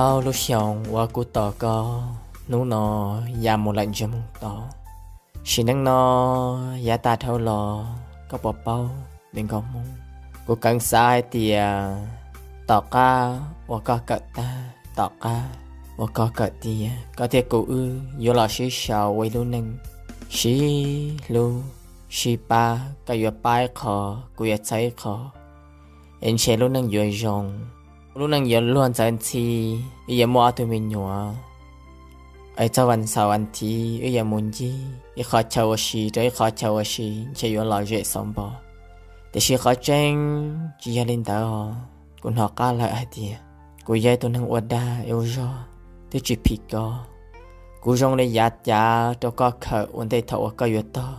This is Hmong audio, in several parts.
Tau lub xyoo uas kuv tos koj, hnub no ya mus lawm ntsiag moog tod. Sim neej no yav tag dhau los koj puas paub me nkauj Hmoob? Kuv kheev xav hais tias tom qab uas koj kawm tag, tom qab uas koj kawm tiav, koj thiab kuv wb yuav los sib sau ua ib lub neej sib hlub sib pab, koj yuav pab ib qho, kuv yuav txhawb ib qho, es ntshe lub neej yuav zoo, lub neej yuav luag ntxawv ntxhi, wb yuav muaj ob tug me nyuam, es txog vas xaum vas thiv wb yuav mus ncig ib qhov chaw ua si rau ib qhov chaw ua si, ntshe yuav lom zem xauv npo. Tiam sis qhov tseeb tsis yog li ntawd os. Kuv hnov qab lawm hais tias kuv yog ib tug neeg ua dag ua zog, twb tsis phim koj. Kuv zoo li yav cav rau koj khawm ua ntej thaum uas koj yuav tog.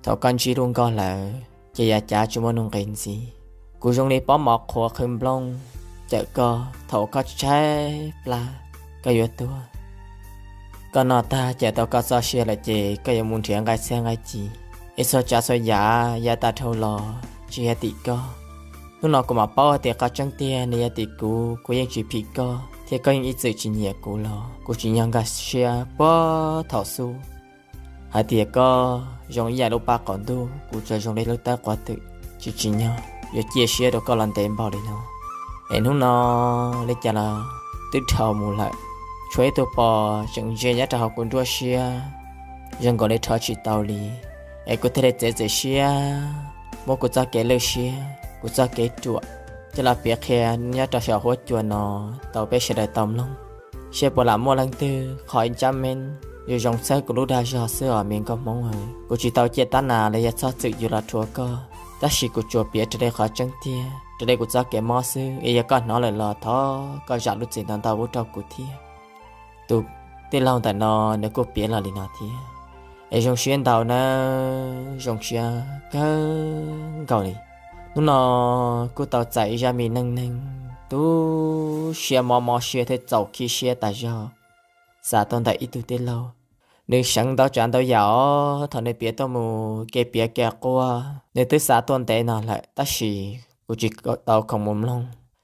Thaum koj ntsib lub nkoj lawm ces yav cav tsis muaj nuj nqis ntxiv. Kuv zoo li pob mov qhuav qhwv nplooj cawm koj thaum uas koj tshaib plab, koj yuav tuag. Koj noj tag cawm tau koj txoj sia lawm ces koj yuav mus nrhiav nqaij txhiab nqaij ci. Es txhua tsav txhua yam yav tag dhau los tsis yog tim koj. Hnub no kuv mam paub hais tias qhov tseeb tiag nws yog tim kuv, kuv yeej tsis phim koj thiab koj yeej ib txwm tsis nyiam kuv los kuv tsim nyog nkag siab puag thaum xub hais tias koj zoo ib yam lub paj qaum ntuj, kuv tsuas zoo li lub tawb quav twm, tsis tsim nyog yuav cia siab rau koj los ntev npaum li no. Es hnub no li cas los twb dhau mus lawm, tshuav ib tug pos tseem ntsia nyob rau hauv kuv nruab siab zoo nkaus li rho tsis tau li. Es kuv thiaj li txiav txim siab muab kuv txoj kev lwj siab, kuv txoj kev ruam coj los piav qhia nyob rau saum huab cua no tau peb sawv daws tau mloog, seb puas lam muaj leej twg qhov ib tsab meeb zoo zoo txhawb kuv lub dag zog xwb os me nkauj Hmoob. Kuv tsis tau ciaj tab nas los yog txhob txwm yus los rhuav koj, tab sis kuv tsuas piav raws li qhov tseeb tiag, raws li kuv txoj kev mob xwb. Es yog koj hnov lawm los thov koj zam lub txim ntau ntau ub rau kuv thiab. Tus tij laug ntawm no nws kuj piav los li no thiab. Es zoo siab ntau nawb, zoo siab kawg nkaus li. Hnub no kuj tau txais ib zaj me neej neeg tu siab mob mob siab thiab txaus khib siab tas zog, xav tuaj ntawm ib tug tij laug. Nws seev ntau tsav ntau yam os, thaum nws piav tuaj mus kev piav kev quaj nws twb xav tuaj ntev no lawm, tab sis kuv tsis tau khoom mus mloog,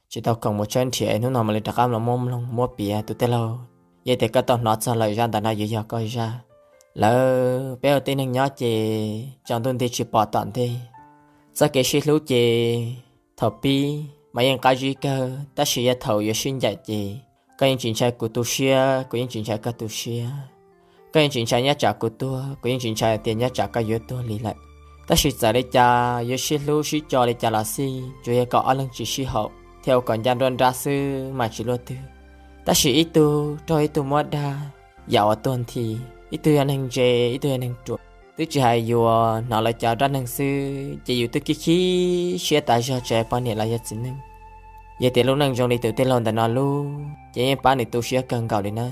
tsis tau khoom mus tshawb nrhiav, hnub no mam li rov qab los muab mloog muab piav. Tus tij laug, yog tias koj tau hnov txog lawm zaj ntawm no yuav yog koj zaj. Lawv peb ua tib neeg nyob ces tsaus ntuj nti tsis pom tom ntej. Txoj kev sib hlub ces thaum pib mas yeej qab zib kawg, tab sis yog thaum yuav sib ncaim ces koj yeej tsis ntshai kuv tu siab, kuv yeej tsis ntshai koj tu siab. Koj yeej tsis ntshai nyob tsam kuv tuag, kuv yeej tsis ntshai tias nyob tsam koj yuav tuag li lawm. Tab sis txawm li cas yuav sib hlub sib co li cas los xij, tsuas yog kom ob leeg tsis sib haum thiab ua kom ncaj nruab nrab xwb mas tsis luaj twg. Tab sis ib tug raug ib tug muab dag, yam uas tuag nthi, ib tug yog neeg ntse, ib tug yog neeg ruam, twb tsis hais yuav hnov lawv cov dab neeg xwb ces yus twb khib khib siab tas zog tsis hais poj niam los yog txiv neej. Yog tias lub neej zoo li tus tij laug ntawm no lub ces yeej pab nws tu siab kawg nkaus li na.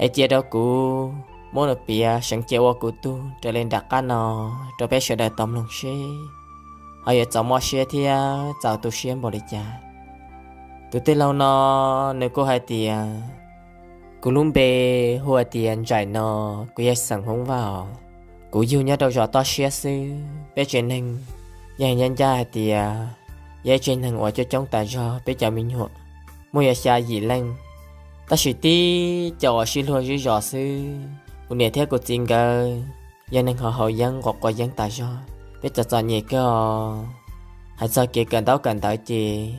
Es cia rau kuv muab nws piav seev cia ua kuv tug raws li nram qab no rau peb sawv daws tau mloog seb ho yuav txaus mob siab thiab txaus tu siab npaum li cas. Tus tij laug no nws kuj hais tias, kuv lub npe hu hais tias Ntsaim no, kuv yog xeem Hmoob Vaj os. Kuv yug nyob rau zos Toj Siab xwb. Peb tsev neeg yeej ncaj ncaj hais tias yog ib tsev neeg uas coob coob tas zog, peb cov me nyuam muaj yog xya yim leej, tab sis tib co uas sib luag zib zos xwb. Kuv niam thiab kuv txiv nkawd yog neeg haus haus yeeb quav quav yeeb tas zog. Peb txom txom nyem kawg os. Hais txog kev kawm ntaub kawm ntawv ces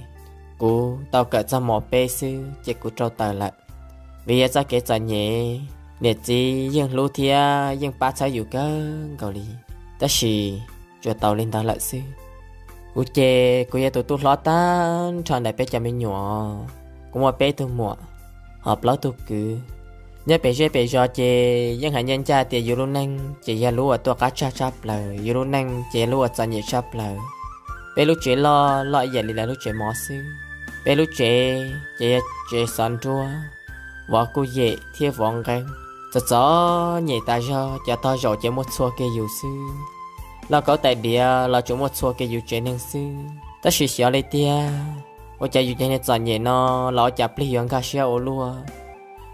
kuv tau kawm txog mos peb xwb ces kuv rau taws lawm. Vim yog txoj kev txom nyem, niam txiv yeej hlub thiab yeej pab txhawb yus kawg nkaus li, tab sis tsuas tau li ntawd lawm xwb. Kuv ces kuv yog tus tub hlob tag nrho ntawm peb cov me nyuam. Kuv muaj peb tug muam, ho plaub tug kwv. Nyob pem zej pem zos ces yeej hais ncaj ncaj tias yus lub neej ces yog lub uas tuaj qab tsag tshaj plaws, yus lub neej ces yog lub uas txom nyem tshaj plaws. Peb lub tsev loj loj ib yam li lawv lub tsev mov xwb. Peb lub tsev ces yog tsev xov nruab, vov kuj yem thiab vov nqeeb. Txom txom nyem tas zog, cov tog zaum ces muaj txhua kiag yus xwb. Lauj kaub tais diav los tsuas muaj txhua kiag yus tsev neeg xwb. Tab sis xyov li tiag, ua cas yus cov niag txom nyem no los ua cas plig yuav nkag siab ua luaj.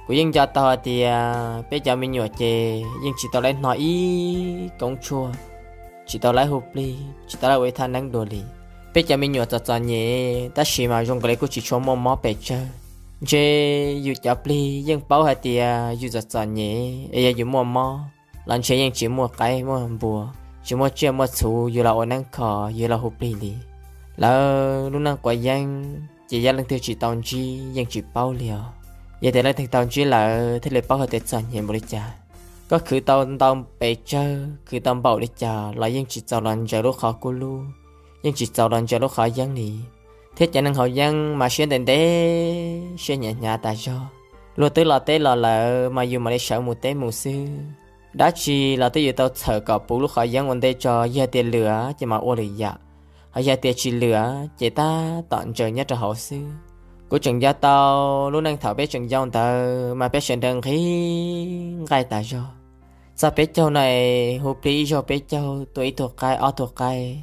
Kuv yeej nco tau hais tias peb cov me nyuam ces yeej tsis tau lawv hno ib koob tshuaj, tsis tau lawv hu plig, tsis tau lawv ua ib thaj neeb dua li. Peb cov me nyuam txom txom nyem tab sis mas zoo nkaus li kuj tsis tshua muaj mob pes tsawg. Ntshe yus cov plig yeej paub hais tias yus txom txom nyem es yog yus muaj mob los ntshe yeej tsis muaj qaib muaj npua, tsis muaj tsiaj muaj txhu yus los ua neeb kho, yus los hu plig li. Lawv lub neej quav yeeb ces yog leej twg tsis tau ntsib yeej tsis paub li os. Yog tias leej twg tau ntsib lawm thiaj li paub hais tias txom nyem npaum li cas. Koj khwv tau ntau pes tsawg, khwv tau npaum li cas los yeej tsis txaus los ntsaws lub qhov kub lub, yeej tsis txaus los ntsaws lub qhov yeeb li. Thiab cov neeg haus yeeb mas siab ntev ntev, siab hnyav hnyav tas zog. Luag twb los teb los lawm mas yus mam li sawv mus teb mus xwb. Dab tsi los twb yuav tau txhawm kom puv lub qhov yeeb ua ntej tso, yog tias lwm ces mam ua lwm yam, ho yog tias tsis lwm ces tab tom ntsaws nyob rau hauv xwb. Kuv tseem nco tau lub neej thaum peb tseem yau ntawd mas peb sawv daws nqhis nqaij tas zog. Txog peb caug no es hu plig ib zaug peb caug tua ib tug qaib ob tug qaib,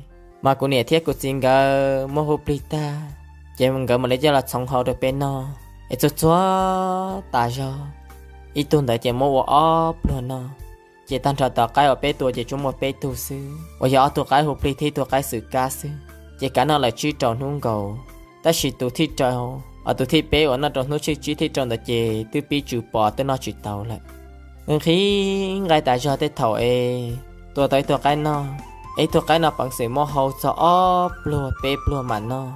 mas kuv niam thiab kuv txiv nkawd muab hu plig tag ces nkawd mam li coj los txhoov hau rau peb noj. Es txhua txhua tas zog, ib tug ntawd ces muab ua ob pluag noj. Ces tag nrho tom qaib uas peb tua ces tsuas muaj peb tug xwb, uas yog ob tug qaib hu plig thiab ib tug qaib xwm kab xwb. Ces kav noj lawm tsib rau hnub nkaus, tab sis tus thib rau, tus thib peb uas noj rau hnub tsib thib rau ntawd ces twb pib tsw pos twb noj tsis tau lawm. Nqhis nqaij tas zog tej thaum es tua tau ib tug qaib noj, ib tug qaib no peev xwm muab hau txog ob pluag peb pluag mam noj.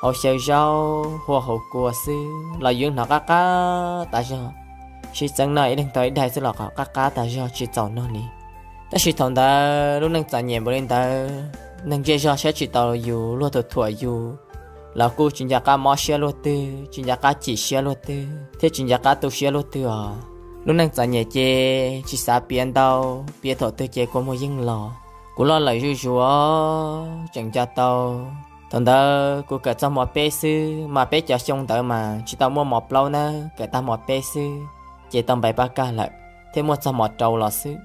Hau xyaw zaub hua hauv kua xwb los yus hnov qab qab tas zog. Sib txeeb noj ib leeg tau ib daig xwb los qab qab tas zog tsis txaus noj li. Tab sis thaum ntawd lub neej txom nyem npaum li ntawd, neeg zej zog saib tsis taus yus, luag thuam thuam yus los kuj tsis nco qab mob siab luaj twg, tsis nco qab chim siab luaj twg thiab tsis nco qab tu siab luaj twg os. Lub neej txom nyem ces tsis xav piav ntau, piav thaum twg ces kua muag yeej los. Kuv loj lawm zuj zus, tseem nco tau thaum ntawd kuv kawm txog mos peb xwb mas peb cov xyoo ntawd mas tsis tau muaj mos plaub nawb, kawm tag mos peb xwb ces tau npais pab kag lawm thiab muaj txog mos rau los xwb.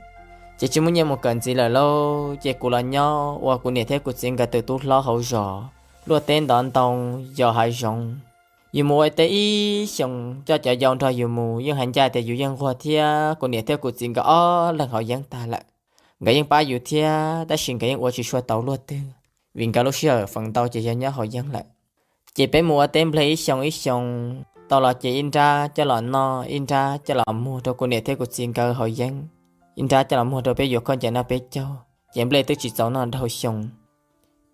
Ces tsis muaj nyiaj mus kawm ntxiv lawm lauj, ces kuv los nyob ua kuv niam thiab kuv txiv nkawd tus tub hlob hauv zos, luaj teb ntov ntoo, yos hav zoov. Yus mus ua teb ib xyoos coj cov yau nrog yus mus yeej hais ncaj tias yus yeej nquag thiab kuv niam thiab kuv txiv nkawd ob leeg haus yeeb tag lawm. Nkawd yeej pab yus thiab tab sis nkawd yeej ua tsis tshua tau luaj twg, vim nkawd lub sij hawm feem ntau ces yog nyob haus yeeb lawm. Ces peb mus ua teb nplej ib xyoos ib xyoos, tau los ces ib nrab coj los noj, ib nrab coj los muag rau kuv niam thiab kuv txiv nkawd haus yeeb, ib nrab coj los muag rau peb yuav khaub ncaws noj peb caug, ces nplej twb tsis txaus noj dhau xyoo.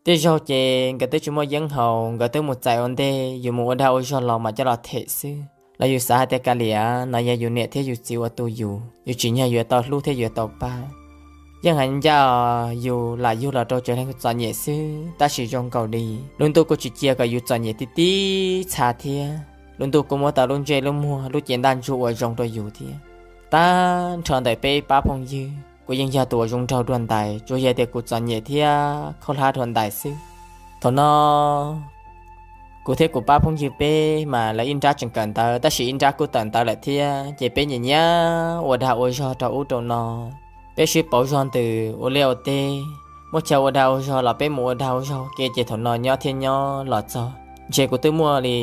Tej zaug ces nkawd twb tsis muaj yeeb haus, nkawd twb mus txais ua ntej, yus mus ua dag ua zog los mam coj los them xwb. Los yus xav hais tias kav liam, no yog yus niam thiab yus txiv ua tu yus, yus tsim nyog yuav tau hlub thiab yuav tau pab. Yeej hais ncaj yus lam yug los rau tsev neeg txom nyem xwb, tab sis zoo nkaus li lub ntuj kuj tsis cia kom yus txom nyem tib tib txha thiab. Lub ntuj kuj muab tau lub ntsej lub muag lub cev ntaj ntsug ua zoo rau yus thiab. Tag nrho ntawm peb pab phooj ywg, kuv yeej yog tus uas zoo nraug dua ntais, tsuas yog tias kuv txom nyem thiab khaub hlab dua ntais xwb. Thaum no kuv thiab kuv pab phooj ywg peb mas lawv ib nrab tseem kawm ntawv tab sis ib nrab kuj tawm ntawv lawm thiab, ces peb nyiam nyiam ua dag ua zog rau ub rau no. Peb sib pauv zog ntws ua liaj ua teb, muaj chaw ua dag ua zog los peb mus ua dag ua zog ke. Ces thaum no nyob thiab nyob los txog ntshe kuv twb muaj li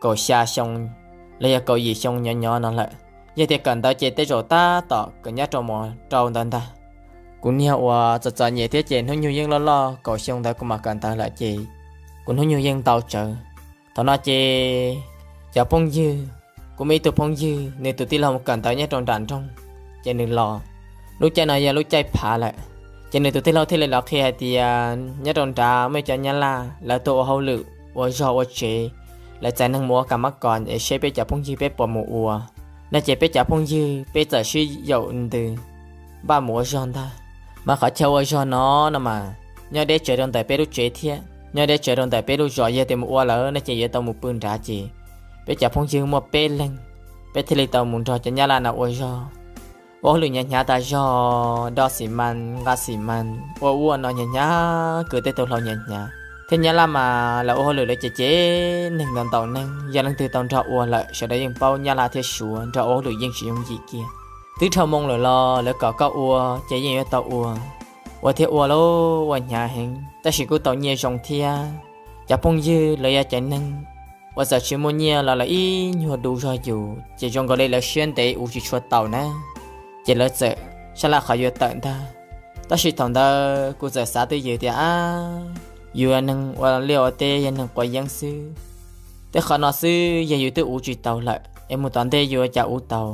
kaum xya xyoo los yog kaum yim xyoo nyob nyob no lawm. Yog tias kawm ntawv ces tej zaum tab tom kawm nyob rau mos rau ntawd ntag. Kuv niag uas txom txom nyem thiab ces hnub nyoog yeej loj loj, kaum xyoo ntawd kuv mam kawm ntawv lawm ces kuv hnub nyoog yeej ntau tsawv. Thaum no ces cov phooj ywg, kuv muaj ib tug phooj ywg nws tus tij laug mus kawm ntawv nyob rau nram nroog, ces nws los, lub caij no yog lub caij phav lawm. Ces nws tus tij laug thiaj li los qhia hais tias nyob rau nrad muaj cov nyab laj lawv tuaj ua hauj lwm ua zog ua tsev, lawv txais neeg mus ua kam mab kos es seb peb cov phooj ywg peb puas mus ua. No ces peb cov phooj ywg peb txawm sib yaum ntws npaj mus ua zog ntag. Mas qhov chaw ua zog no no mas nyob deb tsawv rau ntawm peb lub tsev thiab nyob deb tsawv rau ntawm peb lub zos, yog tias mus ua lawm no ces yuav tau mus pw nrad. Ces peb cov phooj ywg muaj peb leeg, peb thiaj li tau mus nrog cov nyab laj no ua zog. Ua hauj lwm hnyav hnyav tas zog, do xi mas, nqa xi mas, ua ua no hnyav hnyav, kwv tej tug hlau hnyav hnyav. Thiab nyab laj mas lawv ua hauj lwm lawv ces ces neeg ntau ntau neeg, yog leej twg tau nrog ua lawm sawv daws yeej paub nyab laj thiab suav nrog ua hauj lwm yeej tsis yooj yim kiag. Twb dhau moo lawm los lawv kom koj ua ces yeej yuav tau ua. Ua thiab ua lauj, ua hnyav heev tab sis kuj tau nyiaj zoo thiab. Cov phooj ywg los yog cov neeg uas txawm tsis muaj nyiaj los lawv ib nyuag du zog yus ces zoo nkaus li lawv siab ntev ua tsis tshua taus na. Ces lawv txawm sab laj qhov yuav tawm ntag. Tab sis thaum ntawd kuv txawm xav twj ywm tias, ab, yus yog neeg ua liaj ua teb, yog neeg quav yeeb xwb, Tej qhov no xwb yog yus twb uv tsis tau lawm es mus tom ntej yuav cas uv tau.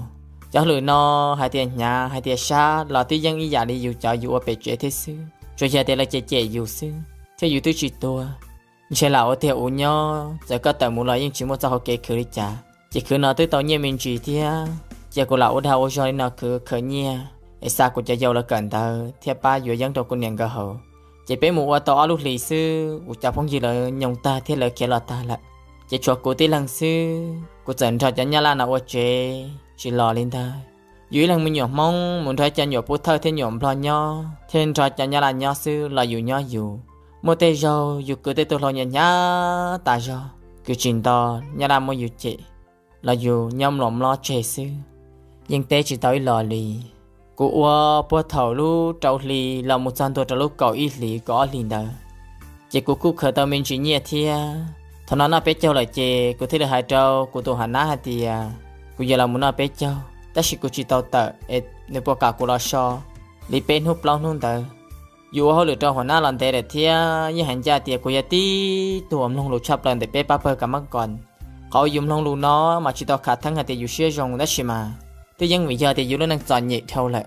Cov hauj lwm no hais tias hnyav hais tias sab los twb yeej ib yam li yus cov yus ua pem tsev thiab xwb, tsuas yog tias lawv cem cem yus xwb thiab yus twb tsis tuag. Ntshe lam ua tiag uv nyob, txawm koj tawm mus los yeej tsis muaj txoj hauv kev khwv li cas. Ces khwv no twb tau nyiaj me ntsis thiab, ces kuv lam ua dag ua zog li no khwv khaws nyiaj es xa kuv cov yau los kawm ntawv thiab pab yuav yeeb rau kuv niam nkawd haus. Ces peb mus ua tau ob lub hlis xwb, kuv cov phooj ywg lawv nyoog tag thiab lawv khiav los tag lawm. Ces tshuav kuv tib leeg xwb, kuv txawm nrog cov nyab laj no ua tsev tsis los li ntag. Yus ib leeg me nyuam Hmoob mus nrog cov nyuam pub thawj thiab nyuam nplog nyob thiab nrog cov nyab laj nyob xwb los yus nyob yus. Muaj tej zaug yus kwv tej tug hluas nyiam hnyav tas zog, kwv tsis nto, nyab laj muab yus cem, los yus nyob mlom mlob tseg xwb, yeej teb tsis tau ib los li. Kuv ua puag thaum lub rau hli los mus txog ntua rau lub kaum ib hlis kaum ob hlis ntawd, ces kuv kuj khaws tau me ntsis nyiaj thiab. Thaum no noj peb caug lawm ces kuv thiaj li hais rau kuv tus ham nab hais tias kuv yuav los mus noj peb caug, tab sis kuv tsis tau tawm es nws puas kam kuv los so li peb hnub plaub hnub ntawd. Yus ua hauj lwm rau ham nab los ntev lawm thiab yeej hais ncaj tias kuv yog tib tug uas mloog lus tshaj plaws ntawm peb pab pawg kam mab kos. Qhov uas yus mloog lus no mas tsis tau khav theeb hais tias yus siab zoo, tab sis mas twb yeej vim yog tias yus lub neej txom nyem dhau lawm.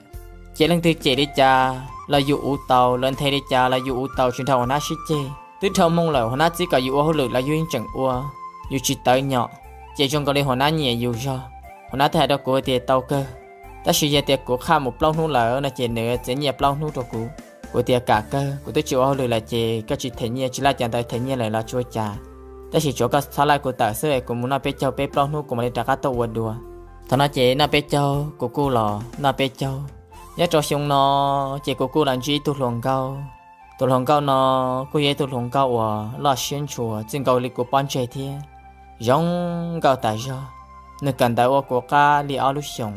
Ces leej twg cem li cas los yus uv tau, lawv nthe li cas los yus uv tau, tsis nrog ham nab sib ceg. Twb dhau hmoo lawm, ham nab txib kom yus ua hauj lwm los yus yeej tseem ua, yus tsis tawv nyom. Ces zoo nkaus li ham nab nyiam yus zog, ham nab thiaj hais rau kuv tias tau kawg. Tab sis yog tias kuv qhaj mus plaub hnub lawm no ces nws txiav nyiaj plaub hnub rau kuv. Kuv tias kam kawg, kuv twb tsis ua hauj lwm lawm ces koj tsis them nyiaj, tsis laj cov ntawd them nyiaj lawm los tsis ua cas, tab sis tsuav koj txhob laij kuv tawm xwb es kuv mus noj peb caug peb plaub hnub kuv mam li rov qab tuaj ua dua. Thaum no ces noj peb caug kuv kuj los noj peb caug. Nyob rau xyoo no ces kuv kuj los ntsib ib tug hluas nkauj. Tus hluas nkauj no kuj yog ib tug hluas nkauj uas loj siab ntshua txij nkaus li kuv pob ntseg thiab, zoo nkauj tas zog. Nws kawm ntawv ua kuv qab li ob lub xyoos.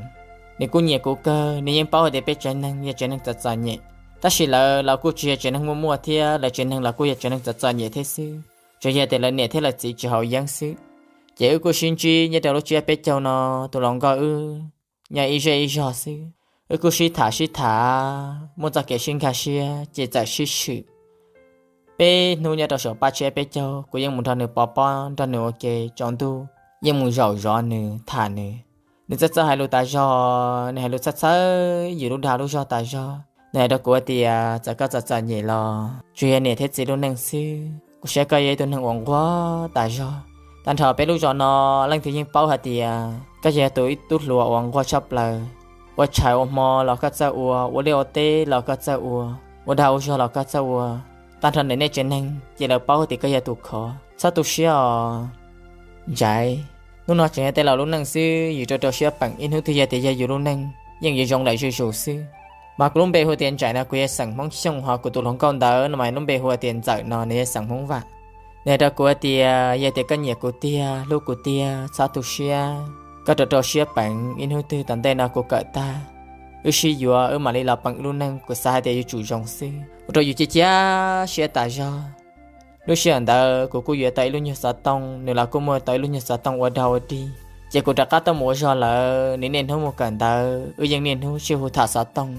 Nws kuj nyiam kuv kawg, nws yeej paub hais tias peb tsev neeg yog tsev neeg txom txom nyem, tab sis lawv los kuj tsis yog tsev neeg muaj muaj thiab, lawv tsev neeg los kuj yog tsev neeg txom txom nyem thiab xwb, tsuas yog tias lawv niam thiab lawv txiv tsis haus yeeb xwb. Ces wb kuj sib ntsib nyob rau lub tsiab peb caug no, tus hluas nkauj wb nyob ib zej ib zog xwb. Wb kuj sib tham sib tham, muaj txoj kev sib nkag siab ces txawm sib swm. Peb hnub nyob rau saum paj tsiab peb caug, kuv yeej mus nrog nws pov pob, nrog nws ua ke tsaus ntuj, yeej mus zaum zov nws, tham nws. Nws txawj txawj hais lus tas zog, nws hais lus txhawj txhawj yus lub dag lub zog tas zog. Nws hais rau kuv tias txawm koj txom txom nyem los tsuas yog niam thiab txiv lub neej xwb, kuv saib koj yog ib tug neeg uas nquag tas zog. Tag nrho peb lub zos no leej twg yeej paub hais tias koj yog tus ib tug hluas uas nquag tshaj plaws. Ua tshais ua hmo los koj txawj ua, ua liaj ua teb los koj txawj ua, ua dag ua zog los koj txawj ua. Tag nrho ntawm nej tsev neeg ces lawv paub tias koj yog tus khov. Txhob tu siab os Ntsais. Hnub no tseem yog tej laus lub neej xwb, yus rau rau siab peem, ib hnub twg yog tias yog yus lub neej yeej yuav zoo lawm zuj zus xwb. Mas kuv lub npe hu tias Ntsais no, kuv yog xeem Hmoob Xyooj, ho kuv tus hluas nkauj ntawd no mas lub npe hu tias Ntxawm no, nws yog xeem Hmoob Vaj. Nws hais rau kuv tias yog tias koj nyiam kuv tiag, hlub kuv tiag, txhob tu siab, koj rau rau siab peem, ib hnub twg tom ntej no kuv kawm tag, wb sib yuav wb mam li los peem wb lub neej, kuv xav hais tias yuav tsum zoo xwb. Ua rau yus cia cia siab tas zog. Lub sij hawm ntawd kuv kuj yuav tau ib lub nyuag xov tooj, nws los kuj muaj tau ib lub nyuag xov tooj ua dog ua dig. Ces kuv rov qab tuaj mus ua zog lawm, nws niaj hnub mus kawm ntawv, wb yeej niaj hnub sib hu tham xov tooj.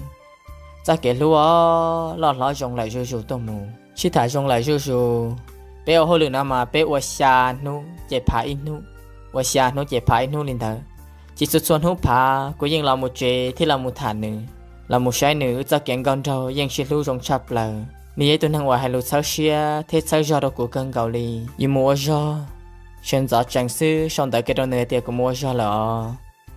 Txoj kev hlub os, loj hlob zoo lawm zuj zus tuaj mus, sib tham zoo lawm zuj zus. Peb ua hauj lwm no mas peb ua xya hnub ces phav ib hnub, ua xya hnub ces phav ib hnub li ntawd. Ces txhua txhua hnub phav kuv yeej los mus tsev thiab los mus tham nws, los mus saib nws, wb txoj kev nkauj nraug yeej sib hlub zoo tshaj plaws. Nws yog ib tug neeg uas hais lus txhawb siab thiab txhawb zog rau kuv kawg nkaus li. Yus mus ua zog, sawv ntxov tsees xwb sau ntawv kiag rau nws hais tias kuv mus ua zog lawm os,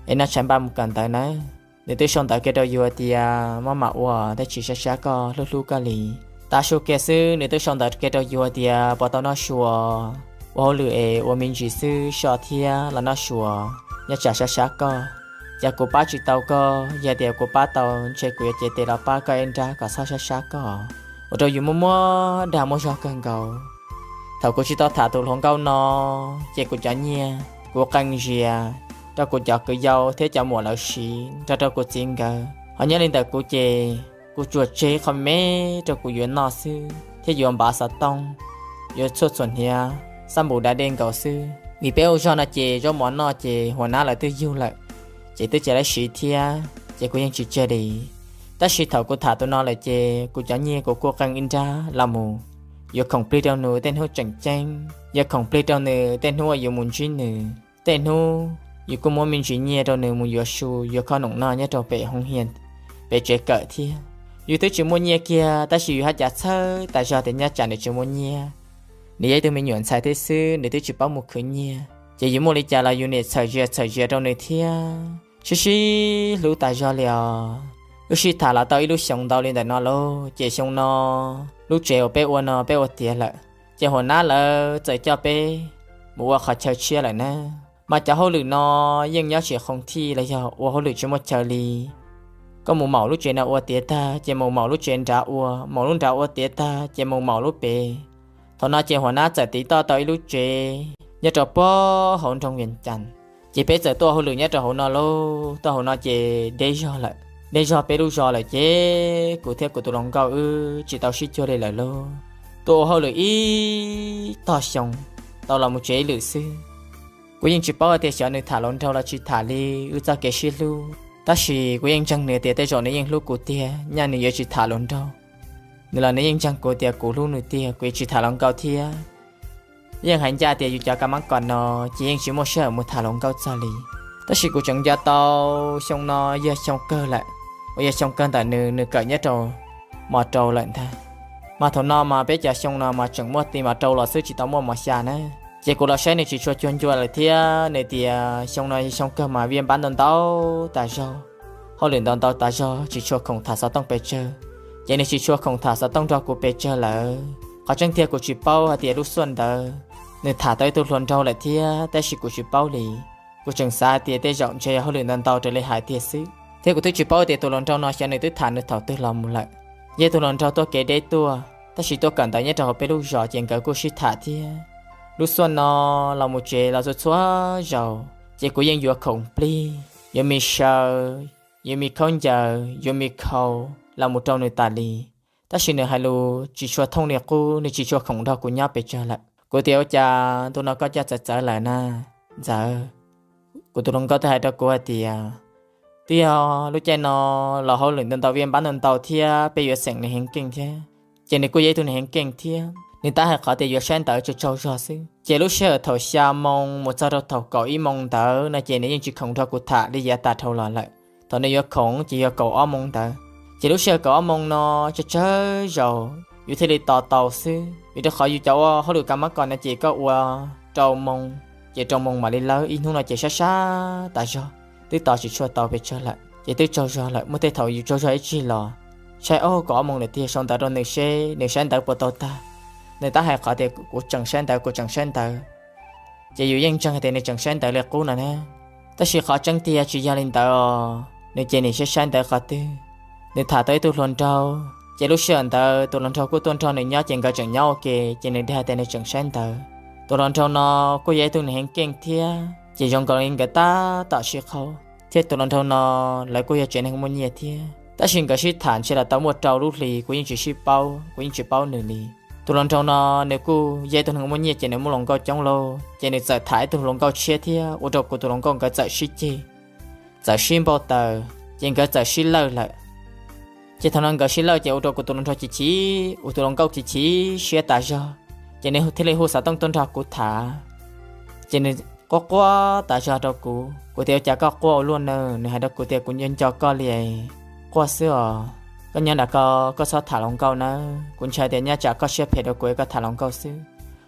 es noj tshais npaj mus kawm ntawv nawb. Nws twb sau ntawv kiag rau yus hais tias maj mam ua, tej tsis sab sab koj, hlub hlub koj li. Tav su kiag xwb nws twb sau ntawv kiag rau yus hais tias puas tau noj su os, ua hauj lwm es ua me ntsis xwb, so thiab los noj su os, nyob tsam sab sab koj. Cas kuv pab tsis tau koj, yog tias kuv pab tau ntshe kuv yuav cev tes los pab koj ib nrab kom txhob sab sab koj. Ua rau yus muaj muaj dag muaj zog kawg nkaus. Thaum kuv tsis tau tham tus hluas nkauj no, ces kuv cov nyiaj kuv qee zias rau kuv cov kwv yau thiab cov muam lawv siv, nrog rau kuv txiv nkawd. Ho nyob li ntawm kuv ces kuv tsuas tseg qhov me rau kuv yuav noj xwb thiab yuav npav xov tooj, yuav txhuaj txhuam hniav, xab npum da dej nkaus xwb. Vim peb ua zog no ces zaub mov noj ces huas nab lawv twb yug lawm, ces twb tsis laib siv thiab, ces kuv yeej tsis tseg li. Tab sis thaum kuv tham tus no lawm ces kuv cov nyiaj kuv kuj qee ib nrab los mus yuav khoom plig rau nws tej hnub tseem ceeb, yuav khoom plig rau nws tej hnub uas yuav mus ntsib nws. Tej hnub yus kuj muab me ntsis nyiaj rau nws mus yuav su yuav khoom noj nyob rau pem hoo hias, pem tsev kawm thiab. Yus twb tsis muaj nyiaj kiag tab sis yus haj cas txhawj tas zog tias nyob tsam nws tsis muaj nyiaj, nws yog ib tug me nyuam ntxhais thiab xwb, nws twb tsis paub mus khwv nyiaj, ces yus muaj li cas los yus niaj txhawm zias txhawm zias rau nws thiab sib sib hlub tas zog li os. Wb sib tham los tau ib lub xyoos ntau li ntawm no lauj, ces xyoo no lub tsev uas peb ua no peb ua tiav lawm, ces huas nab lawv txawm coj peb mus ua qhov chaw tshiab lawm na. Mas cov hauj lwm no yeej nyob tsis khoov thij los yog ua hauj lwm tsis muaj chaw li. Koj mus maum lub tsev no ua tiav tag ces mus maum lub tsev nrad ua, maum lub nrad ua tiav tag ces mus maum lub pem. Thaum no ces huas nab txawm tiv toj tau ib lub tsev nyob rau puag hauv nroog Vias Cas, ces peb txawm tuaj hauj lwm nyob rau hauv no lauj. Tuaj hauv no ces deb zog lawm, deb zog peb lub zos lawm ces kuv thiab kuv tus hluas nkauj wb tsis tau sib cuag li lawm lauj. Tuaj ua hauj lwm ib tog xyoo, tau los mus tsev ib lwm xwb. Kuv yeej tsis paub hais tias xyov nws tham hluas nraug los tsis tham li wb txoj kev sib hlub, tab sis kuv yeej ntseeg nws tias tej zaum nws yeej hlub kuv tiag, nyaj nws yuav tsis tham hluas nraug. Nws los nws yeej ntseeg kuv tias kuv hlub nws tiag, kuv yeej tsis tham hluas nkauj thiab. Yeej hais ncaj tias yus cov kab mab kom no ces yeej tsis muaj sij hawm mus tham hluas nkauj txog li. Tab sis kuv tseem nco tau xyoo no yog xyoo kawg lawm, uas yog xyoo kawg ntawm nws, nws kawm nyob rau mos rau lawm ntag. Mas thaum no mas peb cov xyoo no mas tseem muaj ti mos rau los xwb tsis tau muaj mos xya na. Ces kuv los saib nws tsis tshua cuag ncua lawm thiab nws tias xyoo no yog xyoo kawg mas viaj npab ntau ntau tas zog, hauj lwm ntau ntau tas zog tsis tshua khoom tham xov tooj pes tsawg. Ces nws tsis tshua khoom tham xov tooj nrog kuv pes tsawg lawm. Qhov tseeb tiag kuv tsis paub hais tias lub xuaj ntawd nws tham tau ib tug hluas nraug lawm thiab tab sis kuv tsis paub li. Kuv tseem xav hais tias tej zaum ntshe yog hauj lwm ntau ntau raws li hais tiag xwb, thiab kuv twb tsis paub tias tus hluas nraug no xyov nws twb tham nws thaum twg los mus lawm. Yog tus hluas nraug tuaj kev deb tuaj tab sis tuaj kawm ntawv nyob rau hauv peb lub zos ces nkawd kuj sib tham thiab. Lub xuaj no los mus tsev los txhua txhua zaus ces kuv yeej yuav khoom plig, yuav me saw, yuav me khaub ncaws, yuav me khau los mus rau nws tas li. Tab sis nws hais lus tsis tshua thooj li qub, nws tsis tshua khoom nrog kuv nyob pes tsawg lawm. Kuv tias ua cas ntu no koj coj txawv txawv lawm na Ntxawm? Kuv tus hluas nkauj twb hais rau kuv hais tias twb yog lub caij no los hauj lwm ntau ntau viaj npab ntau ntau thiab peb yuav xeem nws heev keej thiab. Ces nws kuj yog ib tug neeg heev keej thiab, nws tab hais qhov tias yuav saib ntawv tsaug tsaug zog xwb. Ces lub sij hawm thaum xya moo mus txog rau thaum kaum ib moo ntawd no ces nws yeej tsis khoom nrog kuv tham li yav tas dhau los lawm. Thaum nws yuav khoom ces yog kaum ob moo ntawd. Ces lub sij hawm kaum ob moo no tsawg tsawg zaus yus thiaj li tos tau xwb, vim rau qhov yus cov ua hauj lwm kab mab kom no ces koj ua rau moo, ces rau moo mam li lawb, ib hnub no ces sab sab tas zog, twb tos tsis tshua tau pes tsawg lawm ces twb tsaug zog lawm. Muaj tej thaum yus tsaug zog ib tsig los saib, ob, kaum ob moo lawm tiag, sau ntawv rau nws seb nws saib ntawv puas tau tag. Nws tab hais qhov tias kuv tseem saib ntawv, kuv tseem saib ntawv. Ces yus yeej ntseeg hais tias nws tseem saib ntawv li qub no na. Tab sis qhov tseeb tiag tsis yog li ntawd os, nws ces nim saib saib ntawv qhov twg. Nws tham tau ib tug hluas nraug, ces lub sij hawm ntawd tus hluas nraug kuj tuaj nrog nws nyob ces nkawd tseem nyob ua ke, ces nws dag tias nws tseem saib ntawv. Tus hluas nraug no kuj yog ib tug neeg heev keej thiab, ces zoo nkaus li nkawd tab tom sib qhaub thiab. Tus hluas nraug no lawv kuj yog tsev neeg muaj nyiaj thiab, tab sis nkawd sib tham ntshe los tau muaj rau lub hlis, kuv yeej tsis sib paub, kuv yeej tsis paub nws li. Tus hluas nraug no nws kuj yog ib tug neeg muaj nyiaj ces nws muaj hluas nkauj coob lauj, ces nws txawm tham ib tug hluas nkauj tshiab thiab ua rau kuv tus hluas nkauj nkawd txawm sib ceg, txawm sib npau taws, ces nkawd txawm sib lawj lawm. Ces thaum no nkawd sib lawj ces ua rau kuv tus hluas nraug chim chim, kuv tus hluas nkauj chim chim siab tas zog, ces nws thiaj li hu xov tooj tuaj nrog kuv tham. Ces nws quaj quaj tas zog rau kuv, kuv tias ua cas koj quaj ua luaj na? Nws hais rau kuv tias kuv nco nco koj li, quaj xwb os. Koj nyob nram ko, koj txhob tham hluas nkauj nawb, kuv ntshai tias nyob tsam koj siab phem rau kuv es koj tham hluas nkauj xwb.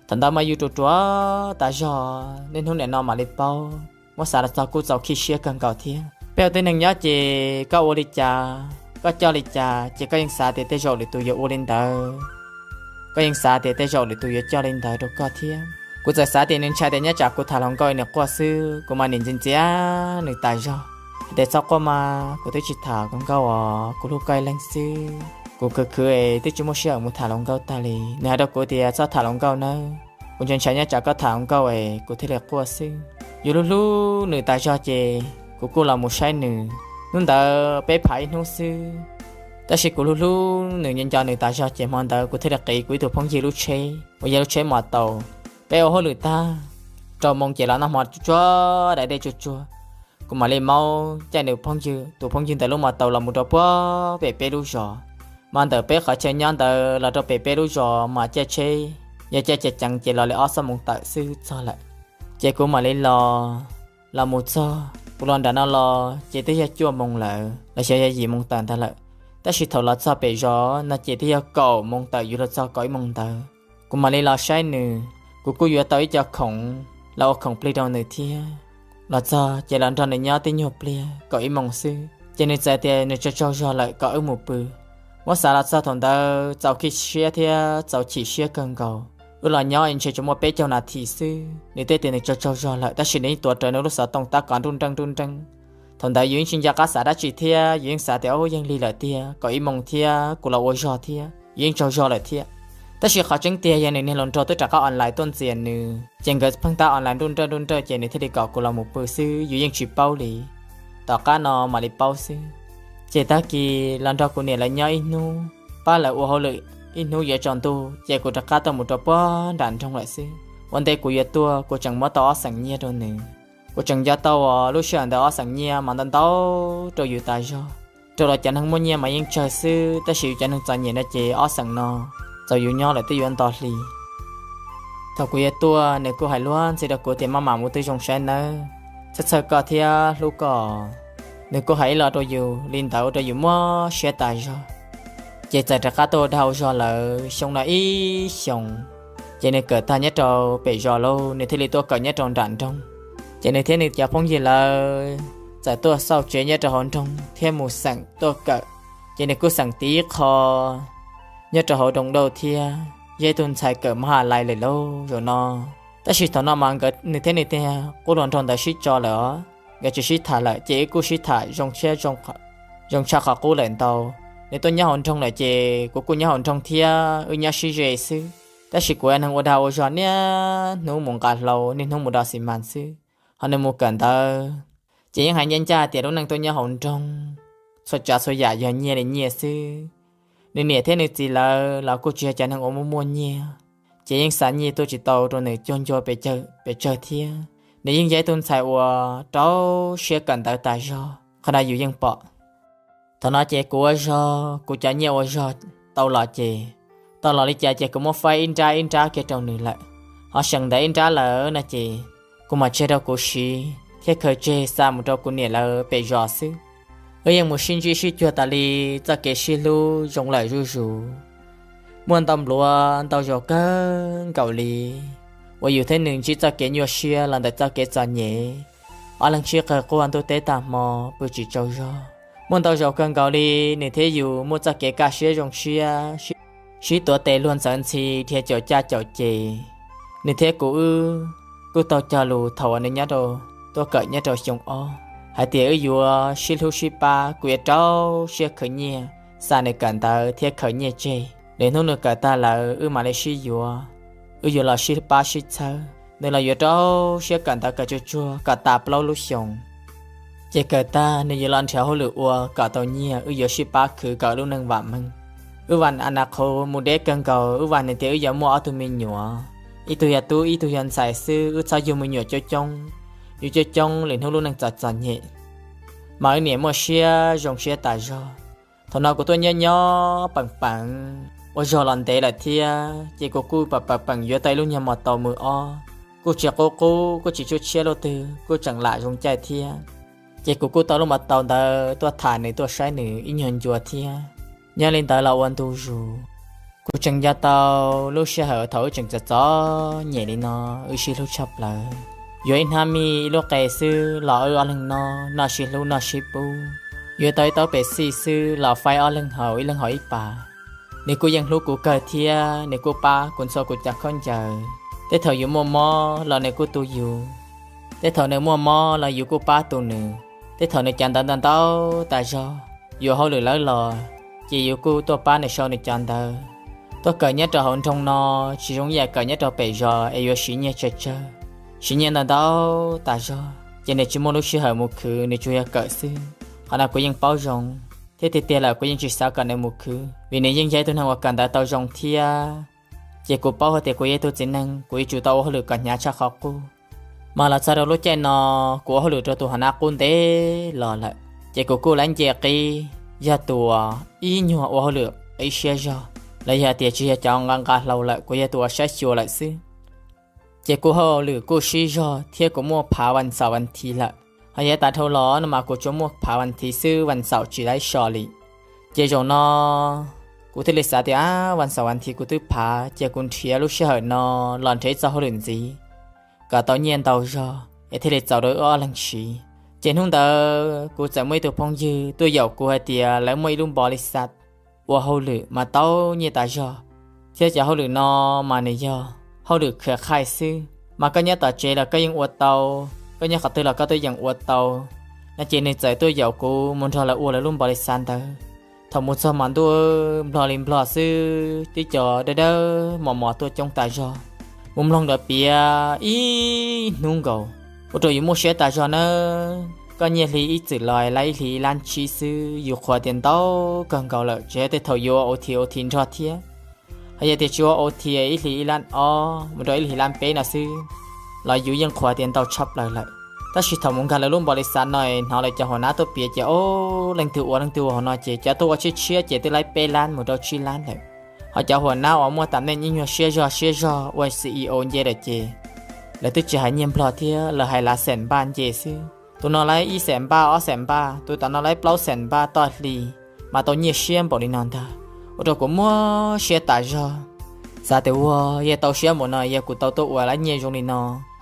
Thaum ntawd mas yus ruam ruam tas zog, niaj hnub nim no mam li paub, muab xav los txog kuj txaus khib siab kawg nkaus thiab. Peb ua tib neeg nyob ces koj ua li cas, koj coj li cas ces koj yeej xav tias tej zaum lwm tus yuav ua li ntawd, koj yeej xav tias tej zaum lwm tus yuav coj li ntawd rau koj thiab. Kuv txawm xav tias nws ntshai tias nyob tsam kuv tham hluas nkauj nws quaj xwb, kuv mam nim ntxias ntxias nws tas zog hais tias txhob quaj mas, kuv twb tsis tham hluas nkauj os, kuv hlub koj ib leeg xwb. Kuv khwv khwv es twb tsis muaj sij hawm mus tham hluas nkauj tag li. Nws hais rau kuv tias txhob tham hluas nkauj nawb, kuv ntshai ntshai nyob tsam koj tham hluas nkauj es kuv thiaj li quaj xwb. Yus hlub hlub nws tas zog ces kuv kuj los mus saib nws. Hnub ntawd peb phav ib hnub xwb, tab sis kuv hlub hlub nws, nco nco nws tas zog ces hmo ntawd kuv thiaj li qiv kuv ib tug phooj ywg lub tsheb uas yog lub tsheb mos taus. Peb ua hauj lwm tag, rau moo ces los noj hmo tsuag, daim dej tsuag tsuag, kuv mam li maub caij nws phooj ywg, tus phooj ywg ntawd lub mos taus los mus rau puag pem peb lub zos. Mas ntawm peb qhov chaw nyob ntawd los rau pem peb lub zos mas caij tsheb, yog caij ceev ceev ces los li ob xuab moos tawm xwb txog lawm. Ces kuv mam li los, los mus txog kuv los nram no los ces twb yog cuaj moos lawm los xyov yog yim moos tawm ntag lawm. Tab sis thaum los txog pem zos no ces twb yog kaum moos tawm yuav luag txog kaum ib moos ntawd. Kuv mam li los saib nws, kuv kuj yuav tau ib co khoom los ua khoom plig rau nws thiab. Los txog ces los nrog nws nyob tib nyuag pliag kaum ib moos xwb ces nws txawm tias nws tsaug tsaug zog lawm kom wb mus pw. Muab xav los txog thaum ntawd txaus khib siab thiab txaus chim siab kawg nkaus. Wb los nyob ntshe tsuas muaj peb caug nas this xwb, nws thiaj tias nws tsaug tsaug zog lawm tab sis nws yeej tuav rawv nws lub xov tooj tab kov nruj nreej nruj nreej. Thaum ntawd yus yeej tsis nco qab xav dab tsi thiab, yus yeej xav tias ub yeej lig lawm tiag, kaum ib moos thiab kuv los ua zog thiab, yus yeej tsaug zog lawm thiab. Tab sis qhov tseeb tiag yog nws niag hluas nraug twb rov qab online tuaj ntxias nws ces nkawd pheej tab online nruj nreej nruj nreej ces nws thiaj li kom kuv los mus pw xwb, yus yeej tsis paub li. Tom qab no mam li paub xwb. Ces tag kis los nrog kuv niam lawv nyob ib hnub, pab lawv ua hauj lwm ib hnub yuav tsaus ntuj ces kuv rov qab tuaj mus rau puag nram nroog lawm xwb. Ua ntej kuv yuav tuaj kuv tseem muab tau ob xeem nyiaj rau nws. Kuv tseem nco tau uas lub sij hawm ntawd ob xeem nyiaj mas ntau ntau rau yus tas zog. Rau los cov neeg muaj nyiaj mas yeej tsawg xwb tab sis yus cov neeg txom nyem no ces ob xeem no txaus yus nyob lawm twb yuav nto hli. Thaum kuv yuav tuaj nws kuj hais luag ntxhi rau kuv tias maj mam mus twb zoo saib nawb, txhawj txhawj koj thiab hlub koj. Nws kuj hais ib los rau yus li ntawd ua rau yus muaj siab tas zog. Ces txawm rov qab tuaj ua dag ua zog lawm xyoo no ib xyoos. Ces nws kawm tag nyob rau pem zos lauj, nws thiaj li tuaj kawm nyob rau nram nroog. Ces nws thiab nws cov phooj ywg lawv txawm tuaj xauj tsev nyob rau hauv nroog thiab mus xeem tuaj kawm. Ces nws kuj xeem tiv qho nyob rau hauv Doo Dauj thiab, yog ib tug ntxhais kawm mha lais lawm lauj zaum no. Tab sis thaum no mas nkawd nws thiab nws tiag qub hluas nraug ntawd sib tso lawm os, nkawd tsis sib tham lawm ces wb kuj sib tham zoo tshaj qhov qub lawm ntau. Nws tuaj nyob hauv nroog lawm ces kuv kuj nyob hauv nroog thiab, wb nyob sib ze xwb. Tab sis kuv yog neeg ua dag ua zog niaj hnub mus nqa hlau niaj hnub mus do xi mas xwb, ho nws mus kawm ntawv ces yeej hais ncaj ncaj tias lub neej tuaj nyob hauv nroog txhua tsav txhua yam yog nyiaj li nyiaj xwb. Nws niam thiab nws txiv lawv los kuj tsis yog cov neeg uas muaj muaj nyiaj, ces yeej xa nyiaj tuaj tsis tau rau nws cuag ncua pes tsawg thiab. Nws yeej yog ib tug ntxhais uas rau siab kawm ntawv tas zog, qhov no yus yeej pom. Thaum no ces kuv ua zog, kuv cov nyiaj ua zog tau los ces, tau los li cas ces kuv muab faib ib nrab ib nrab kiag rau nws lawm. Ho seem ntawd ib nrab lawm no ces kuv mam tseg rau kuv siv thiab khaws tseg xa mus rau kuv niam lawv pem zos xwb. Wb yeej mus sib ntsib sib cuag tas li, txoj kev sib hlub zoo lawm zuj zus. Muaj ntau npluav ntau zaus kawg nkaus li uas yus thiab nws ntsib txoj kev nyuaj siab los ntawm txoj kev txom nyem, ob leeg sib qawg quaj ntuj teb tag hmo pw tsis tsaug zog. Muaj ntau zaus kawg nkaus li nws thiab yus muaj txoj kev kaj siab zoo siab, sib tuav tes luag ntxawv ntxhi dhia caum caj caum ces. Nws thiab kuv wb kuj taug cog lus thaum uas nws nyob rau, tuaj kawm nyob rau xyoo ob hais tias wb yuav sib hlub sib pab, kuv yuav rau siab khaws nyiaj xa nws kawm ntawv thiab khaws nyiaj tseg, lwm hnub nws kawm tag lawm wb mam li sib yuav, wb yuav los sib pab sib txhawb. Nws los yuav rau siab kawm ntawv kawm tsuag tsuag kom tas plaub lub xyoos, ces kawm tag nws yuav los nrhiav hauj lwm ua kom tau nyiaj, wb yuav sib pab khwv kom lub neej vam meej. Wb vam a nas qhuv mus deb kawg nkaus, wb vam hais tias wb yuav muaj ob tug me nyuam, ib tug yog tub ib tug yog ntxhais xwb, wb txhob yug me nyuam coob coob. Yug coob coob lwm hnub lub neej txom txom nyem. Mas wb niam muaj siab zoo siab tas zog. Thaum no kuv tuaj nyob nyob peem peem ua zog los ntev lawm thiab, ces kuv kuj pam pam peem yuav tau ib lub nyuag mos taus mws ob, kuj tsis qub qub kuj tsis tshuab tshiab luaj twg, kuj tseem lam zoo caij thiab. Ces kuv kuj tau lub mos taus ntawd tuaj tham nws tuaj saib nws ib nyuag ncua thiab. Nyob li ntawd los ua ntu zus, kuv tseem nco tau lub sij hawm thaum wb tseem txom txom nyem li no, wb sib hlub tshaj plaws. Yuav ib hnab mij ib lub qe xwb los wb ob leeg noj, noj sib hlub noj sib pub. Yuav tau ib taub Pepsi xwb los faib ob leeg haus, ib leeg haus ib pas. Nws kuj yeej hlub kuv kawg thiab, nws kuj pab kuv ntxhua kuv cov khaub ncaws. Tej thaum yus muaj mob los nws kuj tu yus, tej thaum nws muaj mob los yus kuj pab tu nws. Tej thaum nws cov ntawv ntau ntau tas zog, yuav hauj lwm lawm los, ces yus kuj tuaj pab nws sau nws cov ntawv. Tuaj kawm nyob rau hauv nroog no tsis zoo ib yam kawm nyob rau pem zos es yuav siv nyiaj tsawg tsawg, siv nyiaj ntau ntau tas zog, ces nws tsis muaj lub sij hawm mus khwv, nws tsuas yog kawm xwb. Qhov no kuv yeej paub zoo, thiab tiag tiag lawm kuv yeej tsis xav kom nws mus khwv, vim nws yeej yog ib tug neeg uas kawm ntawv tau zoo thiab. Ces kuv paub hais tias kuv yog ib tug txiv neej, kuv yuav tsum tau ua hauj lwm kom hnyav tshaj qhov qub. Mas los txog rau lub caij no, kuv ua hauj lwm rau tus hauv nab qub ntev los lawm, ces kuv kuj laib nce qib yog tus uas ib nyuag ua hauj lwm ib siab zog, los yog tias tsis yog cov nqa nqa hlau lawm, kuv yog tus uas saib xyuas lawm xwb. Ces kuv hauj lwm kuj sib zog thiab kuv muaj phav vas xaum vas thiv lawm, ho yav tas dhau los no mas kuv tsuas muaj phav vas thiv xwb, vas xaum tsis laib so li. Ces zaum no kuv thiaj li xav tias, a, vas xaum vas thiv kuv twb phav, ces kuv nrhiav lub sij hawm no los nrhiav ib txoj hauj lwm ntxiv kom tau nyiaj ntau zog es thiaj li txaus rau wb ob leeg siv. Ces hnub ntawd kuv txawm muaj ib tug phooj ywg tuaj yaum kuv hais tias lawv muaj ib lub npau li xav ua hauj lwm mas tau nyiaj tas zog, thiab cov hauj lwm no mas nws yog hauj lwm khwv khaij xwb, mas koj nyob tom tsev los koj yeej ua tau, koj nyob qhov twg los koj twb yeem ua tau. No ces nws txawm tuaj yaum kuv mus nrog lawv ua lawv lub npau li xav ntawd. Thaum mus txog mas ntuj, nplog li nplog xwb, tib co dawb dawb mos mos tuaj coob tas zog. Mus mloog nkawd piav ib hnub nkaus, ua rau yus muaj siab tas zog nawb. Koj nyiaj hli ib txwm los laib ib hlis ib lab tsib xwb, yus qhuas tias ntau kawg nkaus lawm, tsis hais tej thaum yuav ua OT OT nrog thiab. Hos yog tias tsis ua OT ib hlis ib lab ob mus rau ib hlis lab peb no xwb los yus yeej qhuas tias ntau tshaj plaws lawm. Tab sis thaum mus nkag lawv lub npau li xav no hnov lawv cov huas nab tuaj piav ces, o, leej twg ua leej twg ua hauv no ces cov tuaj ua tshiab tshiab ces twb laib peb lab mus rau tsib lab lawm. Hos cov huas nab uas muaj tam neej ib nyuag siab zog siab zog ua CEO nce lawm ces lawv twb tsis hais nyiaj nplog thiab, lawv hais lav xees npaj nce xwb. Tus no laib ib xees npaj ob xees npaj, tus tom no laib plaub xees npaj toj hli, mas tau nyiaj siab npaum li no ntag, ua rau kuv muaj siab tas zog. Xav tias ua yog tau siab npaum no yog kuv tau tuaj ua laib nyiaj zoo li no,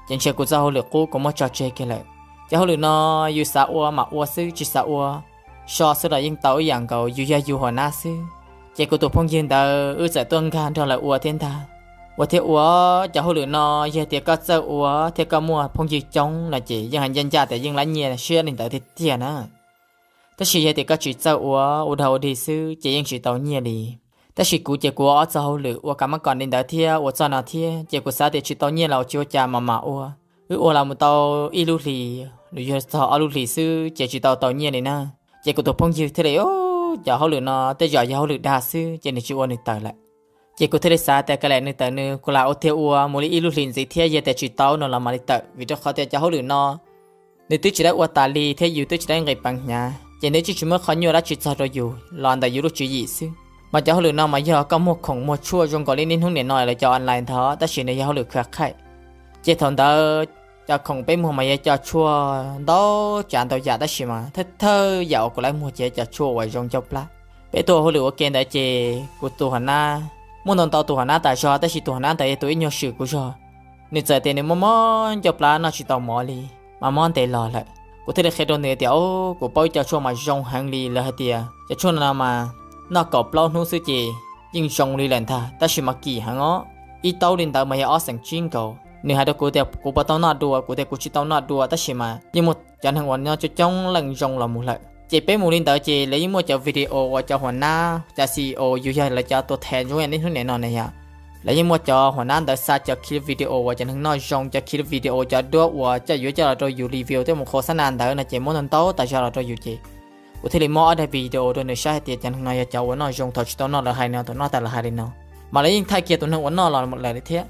ces ntshe kuv txoj hauj lwm qub kuv muab tso tseg kiag lawm. Cov hauj lwm no yus xav ua mas ua xwb, tsis xav ua so xwb los yeej tau ib yam nkaus, yus yog yus huas nab xwb. Ces kuv tus phooj ywg ntawd wb txawm tuaj nkag nrog lawv ua thiab ntag. Ua thiab ua, cov hauj lwm no yog tias koj txawj ua thiab koj muaj phooj ywg coob no ces yeej hais ncaj ncaj tias yeej laib nyiaj siab li ntawd tiag tiag na. Tab sis yog tias koj tsis txawj ua, ua dog ua dig xwb ces yeej tsis tau nyiaj li. Tab sis kuv ces kuv ua ob txoj hauj lwm, ua kam mab kom li ntawd thiab ua txoj no thiab, ces kuv xav tias tsis tau nyiaj los tsis ua cas mas mam ua. Wb ua los mus tau ib lub hlis los yog txog ob lub hlis xwb ces tsis tau tau nyiaj li na. Ces kuv tus phooj ywg thiaj li, cov hauj lwm no tej zaum yog hauj lwm dag xwb ces nws tsis ua nws tawm lawm. Ces kuv thiaj li xav tias kav liam nws tawm nws, kuv lam ua thiab ua mus li ib lub hlis ntxiv thiab, yog tias tsis tau no los mam li tawm, vim rau qhov tias cov hauj lwm no nws twb tsis dab ua tas li thiab yus twb tsis dab nqis peev hnyav, ces nws tsis tsis muaj qhov nyuaj dab tsi txog rau yus los ntawm yus lub tswv yim xwb. Mas cov hauj lwm no mas yog koj muag khoom muag tshuaj zoo nkaus li niaj hnub nim no lawv cov online ntag, tab sis nws yog hauj lwm khwv khaij. Ces thaum ntawd cov khoom peb muag mas yog cov tshuaj ntau tsav ntau yam, tab sis mas thawj thawj yam uas kuv laib muag ces cov tshuaj uas zoo ncauj plab. Peb tuaj hauj lwm ua ke ntawd ces kuv tus huas nab, muaj ntau ntau tus huas nab tas zog, tab sis tus huas nab ntawd yog tus ib nyuag swm kuv zog. Nws txawm tias nws mob mob ncauj plab noj tsis tau mov li, mas mob ntev los lawm. Kuv thiaj li qhia rau nws tias, o, kuv paub ib co tshuaj mas zoo heev li, lawv hais tias cov tshuaj no mas noj kaum plaub hnub xwb ces yeej zoo li lawm ntag, tab sis mas kim heev os. Ib taub li ntawd mas yog ob xees tsib nkaus. Nws hais rau kuv tias kuv puas tau noj dua, kuv tias kuv tsis tau noj dua, tab sis mas yeej muaj cov neeg uas noj coob coob leej zoo los mus lawm. Ces peb mus li ntawd ces lawv yeej muaj cov video uas cov huas nab, cov CEO, yus yog lawv cov tuas thais zoo yam niaj hnub nim no na yom. Lawv yeej muaj cov huas nab ntawd xa cov clip video uas cov neeg noj zoo, cov clip video cov duab uas coj yuav coj los rau yus review thiab mus qhuas xab na ntawd no ces muab ntau ntau tas zog los rau yus ces kuv thiaj li muab ob daim video rau nws saib hais tias cov neeg no yog cov uas noj zoo, thaum tsis tau noj lawv hais no, thaum noj tas lawv hais li no. Mas lawv yeej thaij kiag tus neeg uas noj los lawm thiab.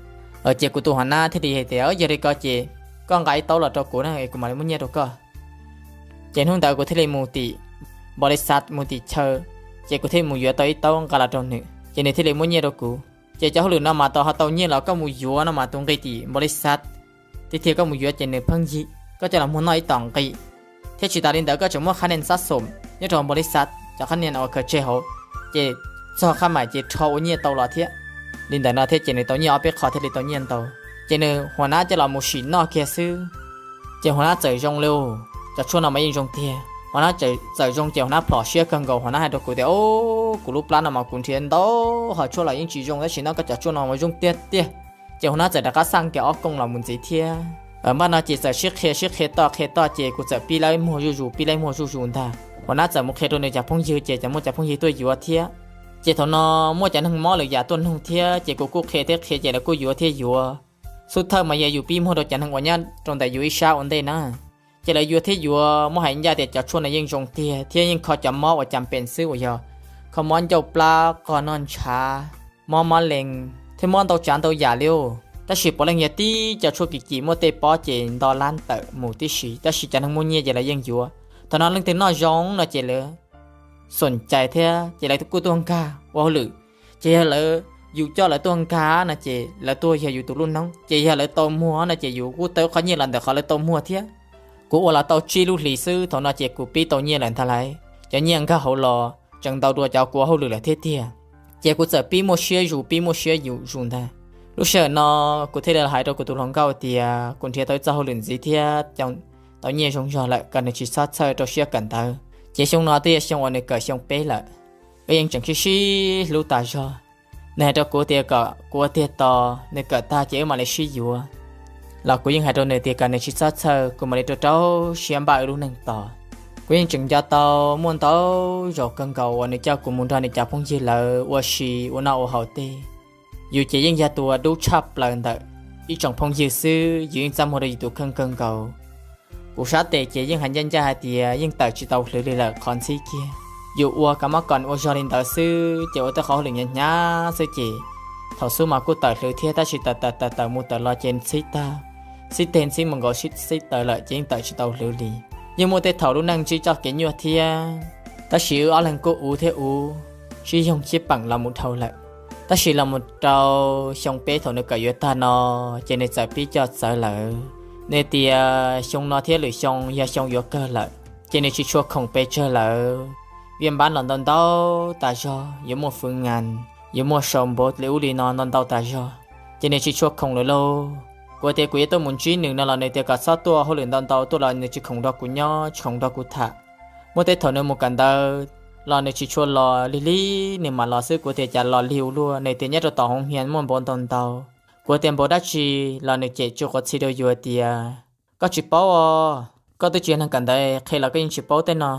Ces kuv tus huas nab thiaj li hais tias, yog li ko ces koj nqa ib taub los rau kuv na es kuv mam li muab nyiaj rau koj. Ces hnub ntawd kuv thiaj li mus tim npaus lis xaj, mus tim chaw, ces kuv thiaj li mus yuav tau ib taub nqa los rau nws, ces nws thiaj li muab nyiaj rau kuv. Ces cov hauj lwm no mas tau ho tau nyiaj los koj mus yuav no mas tus nqi tim npaus lis xaj tiag tiag koj mus yuav ces nws pheej yig, koj coj los muag noj ib tom nqi. Thiab tsis tas li ntawd koj tseem muab khab nias xab xom nyob rau npaus lis xaj cov khab nias uas khaws tseg hauv, ces txog khab maim ces rho ua nyiaj tau los thiab. Li ntawm no thiab ces nws tau nyiaj ob peb qho thiaj li tau nyiaj ntau. Ces nws huas nab coj los mus sim noj kiag xwb, ces huas nab txawm zoo li, cov tshuaj no mas yeej zoo tiag. Huas nab txawm zoo ces huas nab plhom siab kawg nkaus, huas nab hais rau kuv tias, o, kuv lub plab no mas kuv nrhiav ntau hom tshuaj los yeej tsis zoo, tab sis no koj cov tshuaj no mas zoo tiag tiag. Ces huas nab txawm rov qab xaj kiag ob kooj los mus ntxiv thiab. Npaj no ces txawm sib qhia sib qhia toj qhia toj ces kuv txawm pib laib muag zuj zus pib laib muag zuj zus ntag. Huas nab txawm mus qhia rau nws cov phooj ywg ces txawm muaj cov phooj ywg tuaj yuav thiab. Ces thaum no muaj cov neeg mob lwm yam tuaj nug thiab ces kuv kuj qhia thiab qhia ces lawv kuj yuav thiab yuav. Xub thawj mas yog yus pib muag rau cov neeg uas nyob rau ntawm yus ib sab ua ntej na. Ces lawv yuav thiab yuav, muab hais ncaj tias cov tshuaj no yeej zoo tiag thiab yeej kho cov mob uas cas pem xwb uas yog kho mob ncauj plab, qog noj ntshav, mob mob lees thiab mob ntau tsav ntau yam li. Tab sis puav leej yog tib cov tshuaj kim kim muaj tej pob ces nto lab tawm mus tib si, tab sis cov neeg muaj nyiaj ces lawv yeej yuav. Thaum no leej twg noj zoo no ces lawv xoom cai thiab ces lawv kuj tuaj nkag ua hauj lwm. Ces yog lawv, yus coj lawv tuaj nkag no ces lawv tuaj yog yus tus lub noob, ces yog lawv tau muag no ces yus kuj tau qhov nyiaj los ntawm qhov lawv tau muag thiab. Kuv ua los tau tsib lub hlis xwb, thaum no ces kuv pib tau nyiaj lawm ntag lauj. Cov nyiaj nkag hauv los tseem ntau dua cov kuv ua hauj lwm lawm thiab tiag. Ces kuv txawm pib muaj siab zus, pib muaj siab zus zus ntag. Lub sij hawm no kuv thiaj li hais rau kuv tus hluas nkauj tias kuv nrhiav tau ib txoj hauj lwm ntxiv thiab tau nyiaj zoo zog lawm, kom nws tsis txhob txhawj rau siab kawm ntawv. Ces xyoo no twb yog xyoo uas nws kawm xyoo peb lawm. Wb yeej tseem sib sib hlub tas zog. Nws hais rau kuv tias kom kuv ua tiag tos nws kawm tag ces wb mam li sib yuav. Los kuv yeej hais rau nws tias kom nws tsis txhob txhawj, kuv mam li rau rau siab npaj wb lub neej tos. Kuv yeej tseem nco tau muaj ntau zaus kawg nkaus uas nws coj kuv mus nrog nws cov phooj ywg lawv ua si ua noj ua haus tej. Yus ces yeej yog tus uas dub tshaj plaws ntawm ib tsoom phooj ywg xwb, yus yeej txaj muag rau yus tus kheej kawg nkaus. Kuv sab tes ces yeej hais ncaj ncaj hais tias yeej tawm tsis tau hlwv li lawm qhov ntxhib kiag. Yus ua kab mob kom ua zog li ntawd xwb ces ua tej qhov hauj lwm hnyav hnyav xwb ces thaum xub mas kuj tawm hlwv thiab, tab sis tawm tawm tawm tawm mus tawm los ces ntxhib tag, ntxhib teg ntxhib mus nkaus, ntxhib taw lawm ces yeej tawm tsis tau hlwv li. Yeej muaj tej thaum lub neej ntsib txoj kev nyuaj thiab, tab sis wb ob leeg kuj uv thiab uv, sib yoog sib peem los mus dhau lawm. Tab sis los mus rau xyoo peb thaum nws kawm yuav tag no, ces nws txawm pib coj txawv lawm. Nws tias xyoo no thiab lwm xyoo yog xyoo yuav kawg lawm, ces nws tsis tshua khoom pes tsawg lawm. Viaj npab los ntau ntau tas zog, yuav muaj fwv ngas, yuav muaj sau npav li ub li no ntau ntau tas zog, ces nws tsis tshua khoom lawm lauj. Kuv tias kuv yuav tuaj mus ntsib nws no los nws tias kom txhob tuaj, hauj lwm ntau ntau tuaj los nws tsis khoom nrog kuv nyob, tsis khoom nrog kuv tham. Muaj tej thaum nws mus kawm ntawv los nws tsis tshua los, lig lig nws mam los xwb. Kuv tias cas los lig ua luaj, nws tias nyob rau tom hoo hias muaj npav ntau ntau. Kuv tias npav dab tsi los nws cem tsis quav txhia rau yus tias koj tsis paub os, koj twb tsis yog neeg kawm ntawv, qhia los koj yeej tsis paub tej no.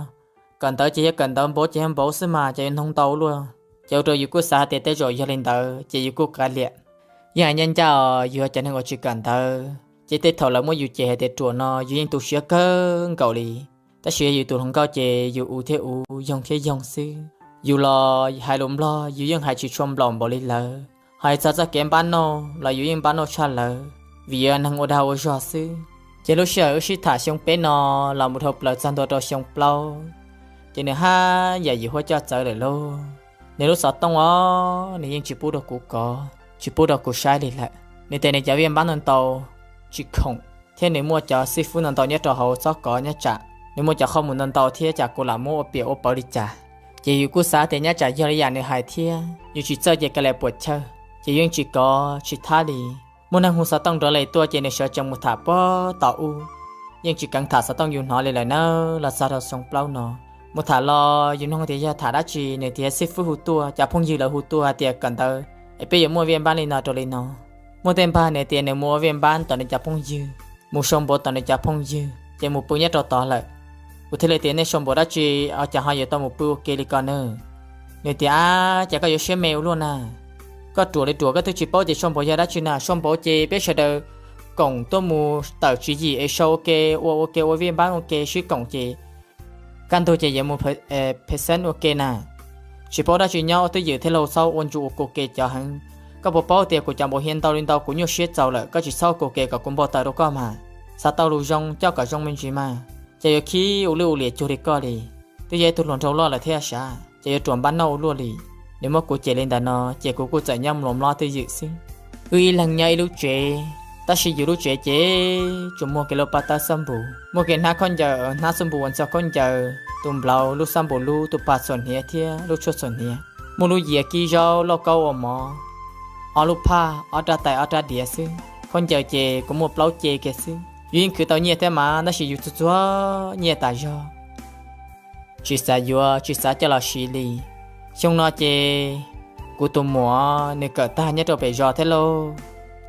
Kawm ntawv ces yog kawm ntawv, npav ces yog npav xwb mas, ces yuav ntoo ntau luaj. Ces ua rau yus kuj xav hais tias tej zaum yog li ntawd ces yus kuj kav liam. Yeej hais ncaj ncaj os, yus yog cov neeg uas tsis kawm ntawv ces tej thaum lawv muab yus cem hais tias ruam no yus yeej tu siab kawg nkaus li. Tab sis yog yus tus hluas nkauj ces yus uv thiab uv, yoog thiab yoog xwb. Yus los hais lus Nplog yus yeej hais tsis tshua nplaum npaum li lawv. Hais txog txoj kev npab nauj los yus yeej npab nauj tshaj lawv, vim yus neeg ua dag ua zog xwb. Ces lub sij hawm wb sib tham xyoo peb no los mus dhau plaws txog ntua rau xyoo plaub, ces nws haj yam yim huab coj txawv lawm lauj. Nws lub xov tooj os, nws yeej tsis pub rau kuv kov, tsis pub rau kuv saib li lawm. Nws tias nws cov viaj npab ntau ntau, tsis khoom, thiab nws muaj cov xib fwb ntau ntau nyob rau hauv, txhob kov nyob tsam nws muaj cov qhov mus ntau ntau thiab tsam kuv lam muab ua piam ua pawv li cas. Ces yus kuj xav tias nyob tsam yog li yam nws hais thiab, yus tsis txawj ces kav liam puas chawj, ces yus yeej tsis kov tsis thab li. Muaj neeg hu xov tooj nrov li tuaj ces nws sawv tsees mus tham puag tom ub, yeej tsis keev tham xov tooj yus hnov li lawm na. Los txog rau xyoo plaub no, mus tham los yus nug tias yog tham dab tsi, nws tias xib fwb hu tuaj, cov phooj ywg lawv hu tuaj hais tias kawm ntawv es peb yuav muaj viaj npab li no rau li no. Muaj tej npag nws tias nws mus ua viaj npab tom nws cov phooj ywg, mus sau npav tom nws cov phooj ywg ces mus pw nyob rau tod lawm. Kuv thiaj li tias nej sau npav dab tsi, cas ho yuav tau mus pw ua ke li ko na? Nws tias ab, cas koj yuav siab me ua luaj na. Koj ruam li ruam koj twb tsis paub tias sau npav yog dab tsi na. Sau npav ces peb sawv daws koom tuaj mus tawm tswv yim es sau ua ke, ua ua ke ua viaj npab ua ke sib koom ces kaj ntug ces yuav mus phev xeeb ua ke na. Tsis paub dab tsi nyob ua twj ywm thiab lauj, txhob ua ntsuj ua kua ke cov heev. Koj puas paub tias kuv cov npav hiav ntau li ntau kuv nyuaj siab txaus lawm, koj tsis txhob ua kua ke kom kuv npau taws rau koj mas. Xav tau lus zoo coj kom zoo me ntsis mas, ces yuav khib ua lwj ua liam cuag li koj li. Twb yog ib tug hluas nraug loj lawm thiab sav, ces yuav ruam npab nauj ua luaj li. Nws muab kuv cem li ntawd no ces kuv kuj txawm nyob mlom mlob twj ywm xwb. Wb ib leeg nyob ib lub tsev, tab sis yus lub tsev ces tsuas muaj kiag lub paj tawb xab npum, muaj kiag hnab khaub ncaws, hnab xab npum uas ntxog khaub ncaws, tus nplaud lub xab npum lub, tus pas txhuam hniav thiab lub tshuaj txhuam hniav. Muaj lub yias kib zaub, lauj kaub ua mov, ob lub phaj, ob rab tais, ob rab diav xwb. Khaub ncaws ces kuv muaj plaub ce kiag xwb. Yus yeej khwv tau nyiaj thiab mas, tab sis yus txuag txuag nyiaj tas zog, tsis xav yuav, tsis xav coj los siv li. Xyoo no ces kuv tus muam nws kawm tag nyob rau pem zos thiab lauj,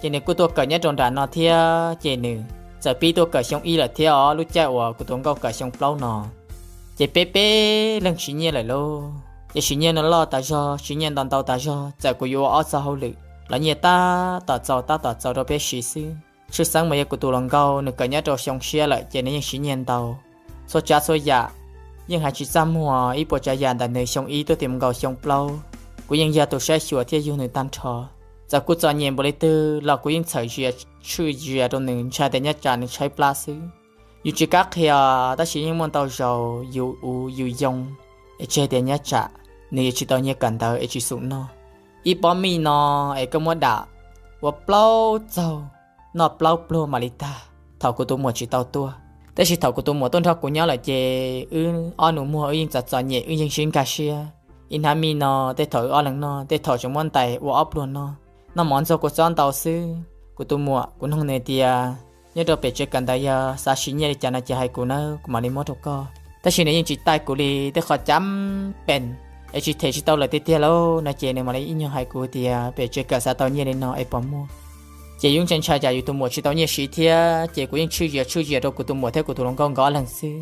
ces nws kuj tuaj kawm nyob rau nram no thiab, ces nws txawm pib tuaj kawm xyoo ib lawm thiab os, lub caij uas kuv tus nkauj kawm xyoo plaub no. Ces peb peb leeg siv nyiaj lawm lauj, ces siv nyiaj no loj tas zog, siv nyiaj ntau ntau tas zog, txawm kuv yuav ua ob txoj hauj lwm los nyiaj tab tom txaus, tab tom txaus rau peb siv xwb. Tshwj xeeb mas yog kuv tus hluas nkauj nws kawm nyob rau xyoo siab lawm ces nws yeej siv nyiaj ntau. Txhua tsav txhua yam yeej hais tsis txaj muag, ib puas tsav yam ntawm nws xyoo ib tuaj tis mus nkaus xyoo plaub, kuv yeej yog tus saib xyuas thiab yug nws tag nrho. Txawm kuv txom nyem npaum li twg los kuv yeej txhawm zia, tshwj zia rau nws, ntshai tias nyob tsam nws tshaib plab xwb. Yus tsis kam qhia, tab sis yeej muaj ntau zaus yus uv yus yoo, es tseg tias nyab tsam nws yuav tsis tau nyiaj kawm ntawv es tsis xum noj. Ib pob mij no es koj muab dam ua plaub txaug, noj plaub pluag mam li tag. Thaum kuv tus muam tsis tau tuaj, tab sis thaum kuv tus muam tuaj nrog kuv nyob lawm ces wb ob nus muag wb yeej txom txom nyem, wb yeej sib nkag siab. Ib hnab mij no tej thaum wb ob leeg noj, tej thaum tseem muab ntais ua ob pluag noj. Noj mov ntxuag kua txob ntau xwb. Kuv tus muam, kuv nug nws tias, nyob rau pem tsev kawm ntawv yog xav siv nyiaj li cas no ces hais kuv nawb, kuv mam li muab rau koj. Tab sis nws yeej tsis taij kuv li tej qho cam pees, es tsis them tsis tau lawm tiag tiag lauj no ces nws mam li ib nyuag hais kuv tias pem tsev kawm xav tau nyiaj li no es puas muaj. Ces yus ntshai ntshai tsam yus tus muam tsis tau nyiaj siv thiab ces kuv yeej tshwj zias tshwj zias rau kuv tus muam thiab kuv tus hluas nkauj nkawd ob leeg xwb.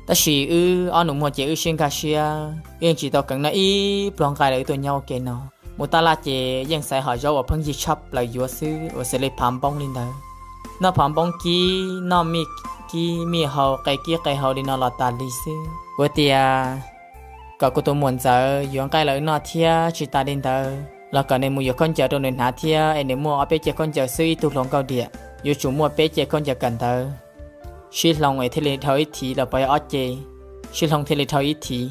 Tab sis wb ob nus muag ces wb sib nkag siab, wb yeej tsis tau keev noj ib pluag nqaij los wb tuaj nyob ua ke no. Mus taj laj ces yeej xaiv hom zaub uas pheej yig tshaj plaws yuav xwb, uas xws li phav npoob li ntawd. Noj phav npoob kib, noj mij kib mij hau, qe kib qe hau li no los tas li xwb. Kuv tias kom kuv tus muam ntxawm yuav nqaij los wb noj thiab, tsis tas li ntawd los kom nws mus yuav khaub ncaws rau nws hnav thiab, es nws muaj ob peb ce khaub ncaws xwb ib tug hluas nkauj diam, yuav tsum muaj peb ce khaub ncaws kawm ntawv. Sib hloov es thiaj li dhau ib thiv los pov yog ob ce, sib hloov thiaj li dhau ib thiv,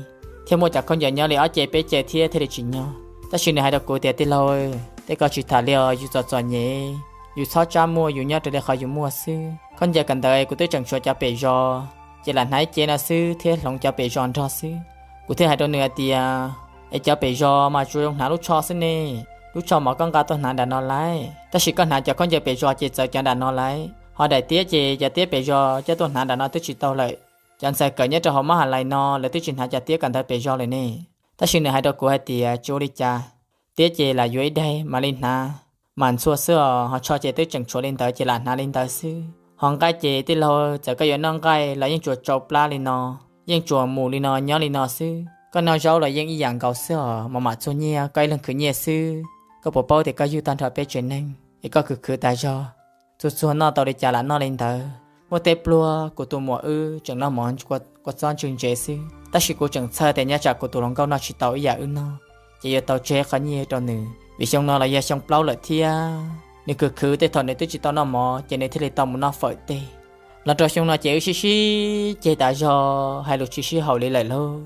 thiab muaj cov khaub ncaws nyob li ob ce peb ce thiab thiaj li tsis nyog. Tab sis nws hais rau kuv tias, tij laug, tej ko tsis tham li os, yus txom txom nyem, yus txhob tsab muaj, yus nyob raws li qhov yus muaj xwb. Khaub ncaws kawm ntawv kuv twb tseem tshuav cov pem zos, ces lam hnav ib ce no xwb thiab hloov cov pem zos nrog xwb. Kuv thiaj hais rau nws hais tias, es cov pem zos mas tsuas zoo hnav lub tsho xwb ne, lub tsho mas koj nqa tuaj hnav nram no lauj, tab sis koj hnav cov khaub ncaws pem zos ces txawv cov nram no lauj, ho daim tiab ces cov tiab pem zos coj tuaj hnav nram no twb tsis tau lawm. Cov ntxhais kawm nyob rau hauv mab ha lais no lawv twb tsis hnav cov tiab kawm ntawv pem zos lawm ne. Tab sis nws hais rau kuv hais tias, tsis ua li cas, tiab ces lam yuav ib daim mam li hnav, mam ntxhua xwb os, ho tsho ces twb tseem tshuav li ntawd ces lam hnav li ntawd xwb. Ho nqaij ces tij laug, txawm koj yuav noj nqaij los yeej tsuas tsau plab li no, yeej tsuas mus li no nyob li no xwb. Koj noj zaub los yeej ib yam nkaus xwb os, mam mam txuag nyiaj, koj ib leeg khwv nyiaj xwb. Koj puas paub tias koj yug tag nrho peb tsev neeg es koj khwv khwv tas zog, txuag txuag noj tau li cas lam noj li ntawd. Muaj tej pluag kuv tus muam wb tseem noj mov kua txob ntswg ntsev xwb, tab sis kuv tseem txhawj tias nyab tsam kuv tus hluas nkauj noj tsis tau ib yam wb noj, ces yuav tau tseg qhov nyiaj rau nws, vim xyoo no los yog xyoo plaub lawm thiab. Nws khwv khwv tej thaum nws twb tsis tau noj mov ces nws thiaj li tau mus noj fawm tej. Los rau xyoo no ces wb sib sib ceg tas zog, hais lus tsis sib haum li lawm lauj.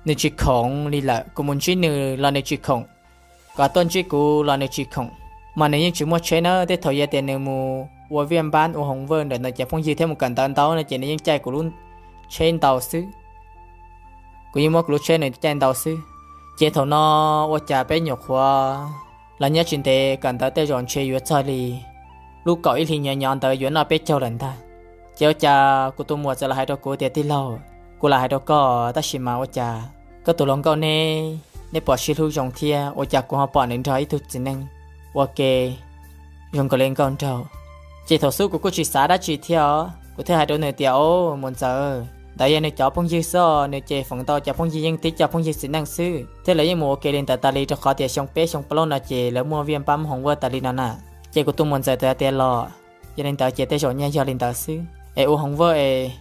Nws tsis khoom li lawm, kuv mus ntsib nws los nws tsis khoom, kom tuaj ntsib kuv los nws tsis khoom. Mas nws yeej tsis muaj tsheb na, tej thaum yog tias nws mus ua viaj npab ua hoov vawj ntawm nws cov phooj ywg thiab mus kawm ntawv ntau no ces nws yeej caij kuv lub tsheb ntau xwb. Kuv yeej muab kuv lub tsheb nws caij ntau xwb. Ces thaum no ua cas peb nyuam qhuav los nyob tsis ntev kawm ntawv tej zaum ntshe yuav txog li lub kaum ib hlis nyov nyov ntawd yuav noj peb caug lawm ntag. Ces ua cas kuv tus muam txawm los hais rau kuv tias, tij laug, kuv lam hais rau koj tab sis mas ua cas koj tus hluas nkauj neb, neb pom sib hlub zoo thiab, ua cas kuv ho pom nws nrog ib tug txiv neej ua ke zoo nkaus li nkauj nraug. Ces thaum xub kuv kuj tsis xav dab tsi thiab os, kuv thiaj hais rau nws tias, o, muam ntxawm, ntawd yog nws cov phooj ywg xwb os, nws ces feem ntau cov phooj ywg yeej tib co phooj ywg txiv neej xwb, thiab lawv yeej mus ua ke li ntawd tas li rau qhov tias xyoo peb xyoo plaub no ces lawv muaj viaj npab mus hoov vawj tas li no na. Ces kuv tus muam ntxawm txawm hais tias, los yog li ntawd ces tej zaum nyaj yog li ntawd xwb, es ua hoov vawj es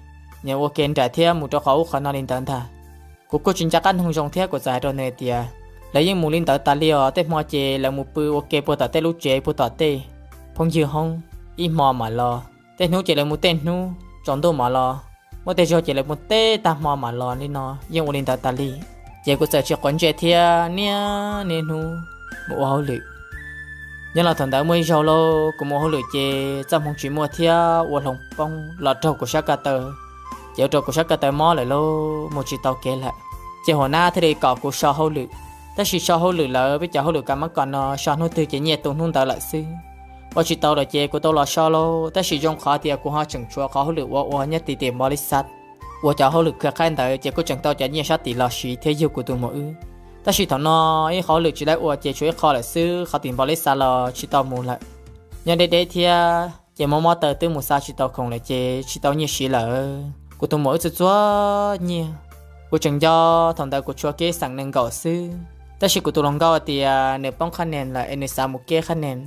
nyias ua ke nraim thiab mus rau qhov ub qhov no li ntawd ntag. Kuv kuj tsis nco qab noog zoo thiab kuv txawm hais rau nws tias, lawv yeej mus li ntawd tas li os, tej hmo ces lawv mus pw ua ke puag tom tej lub tsev puag tom tej phooj ywg hoob ib hmo mam los, tej hnub ces lawv mus tej hnub tsaus ntuj mam los, muaj tej zaug ces lawv mus tej tag hmo mam los li no, yeej ua li ntawd tas li. Ces kuv txawm tsis quav ntsej thiab niaj niaj hnub mus ua hauj lwm. Nyob los thaum ntawd muaj ib zaug lauj, kuv mus ua hauj lwm ces txoj hmoo tsis muaj thiab ua hloov poob los raug kuv sab ko taw, ces ua rau kuv sab ko taw mob lawm lauj, mus tsis tau kev lawm. Ces huam nab thiaj li kom kuv so hauj lwm, tab sis so hauj lwm lawm peb cov hauj lwm kav mab kom no so hnub twg ces nyiaj tu hnub ntawd lawm xwb. Ua tsis tau lawm ces kuv tau los so lauj, tab sis zoo qhov tias kuv ho tseem tshuav qhov hauj lwm ua ua nyob tim tim npau li xav, ua cov hauj lwm khwv qhaib ntawd ces kuj tseem tau cov nyiaj sab tim los siv thiab yug kuv tus muam wb. Tab sis thaum no ib qhov hauj lwm tsis laib ua ces tshuav ib qho lawm xwb, qhov tim npau li xav los tsis tau mus lawm. Nyob deb deb thiab ces mob mob taw twb mus xa tsis tau khoom lawm ces tsis tau nyiaj siv lawm. Kuv tus muam wb txuag txuag nyiaj, kuv tseem nco thaum ntawd kuv tshuav kev xeem nees nkaum xwb, tab sis kuv tus hluas nkauj tias nws poob qhab nees lawm es nws xav mus keb qhab nees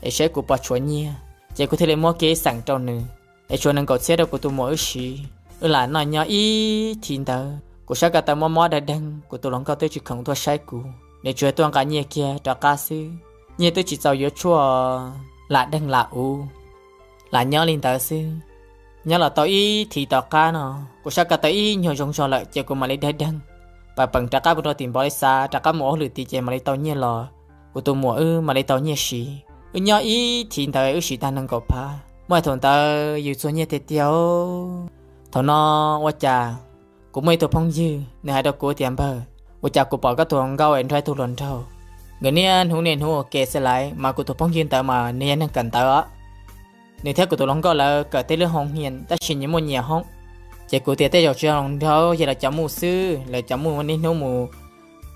es saib kuv puas tshuav nyiaj, ces kuv thiaj li muab kev xeem rau nws es tshuav nees nkaum txhiab rau kuv tus muam wb siv. Wb lam noj nyob ib thiv ntawd, kuv sab ko taw mob mob dag deeg, kuv tus hluas nkauj twb tsis khoom tuaj saib kuv, nws tsuas tuaj nqa nyiaj kiag rov qab xwb. Nyiaj twb tsis txaus yuav tshuaj, lam deeg lam uv, lam nyob li ntawd xwb. Nyob los tau ib thiv tom qab no, kuv sab ko taw ib nyuag zoo zog lawm ces kuv mam li dag deeg pam peem rov qab mus rau tim npaum li xav rov qab mus ua hauj lwm tid ces mam li tau nyiaj los, kuv tus muam wb mam li tau nyiaj siv. Wb nyob ib thiv ntawd wb siv tag nees nkaum phav, muaj thaum ntawd yus txuag nyiaj tiag tiag. Thaum no ua cas kuv muaj ib tug phooj ywg nws hais rau kuv tias, Npawg, ua cas kuv pom koj tus hluas nkauj es nrog ib tug hluas nraug, nkawd niaj hnub niaj hnub ua ke xwb laiv? Mas kuv tus phooj ywg ntawd mas nws yog neeg kawm ntawv os. Nws thiab kuv tus hluas nkauj lawv kawm tej lub hoo hia tab sis nyias muaj nyias hoob. Ces kuv tias tej zaum tsis yog hluas nraug, yog lawv cov muj xwb, lawv cov muj niaj hnub mus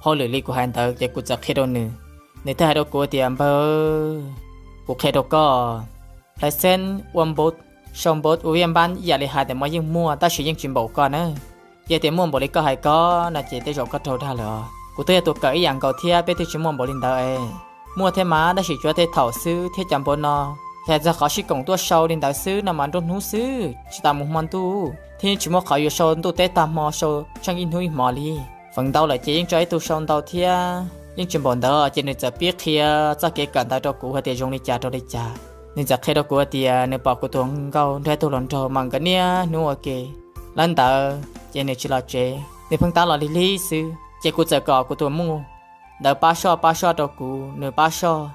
hauj lwm li kuv hais ntawd. Ces kuv txawm qhia rau nws, nws thiaj hais rau kuv tias, Npawg, kuv qhia rau koj, hlais xeeb ua npav, sau npav ua viaj npab ib yam li hais tias mas yeej muaj tab sis yeej tsis npaum koj na. Yog tias muaj npaum li koj hais ko no ces tej zaum koj raug dag lawm os. Kuv twb yog tus kawm ib yam nkaus thiab peb twb tsis muaj npaum li ntawd es. Muaj thiab mas tab sis tsuav tej thaum xwb thiab cov npav no, yog txog qhov sib koom tuaj sau li ntawd xwb no mas nruab hnub xwb tsis tas mus hmo ntuj, thiab tsis muaj qhov yuav sau ntuj teb tag hmo, sau tsheej ib hnub ib hmo li. Feem ntau lawm ces yeej tso ib tug sau ntau thiab yeej tsis npaum ntawd. Ces nws txawm pib qhia txoj kev kawm ntawv rau kuv hais tias zoo li cas rau li cas. Nws txawm qhia rau kuv hais tias nws pom kuv tus hluas nkauj nrog ib tug hluas nraug mas nkawd niaj hnub ua ke. Lawv ntawd ces nws tsis los tsev, nws pheej tab los lig lig xwb. Ces kuv txawm kom kuv tus muam ntawd pab soj pab soj rau kuv, nws pab soj.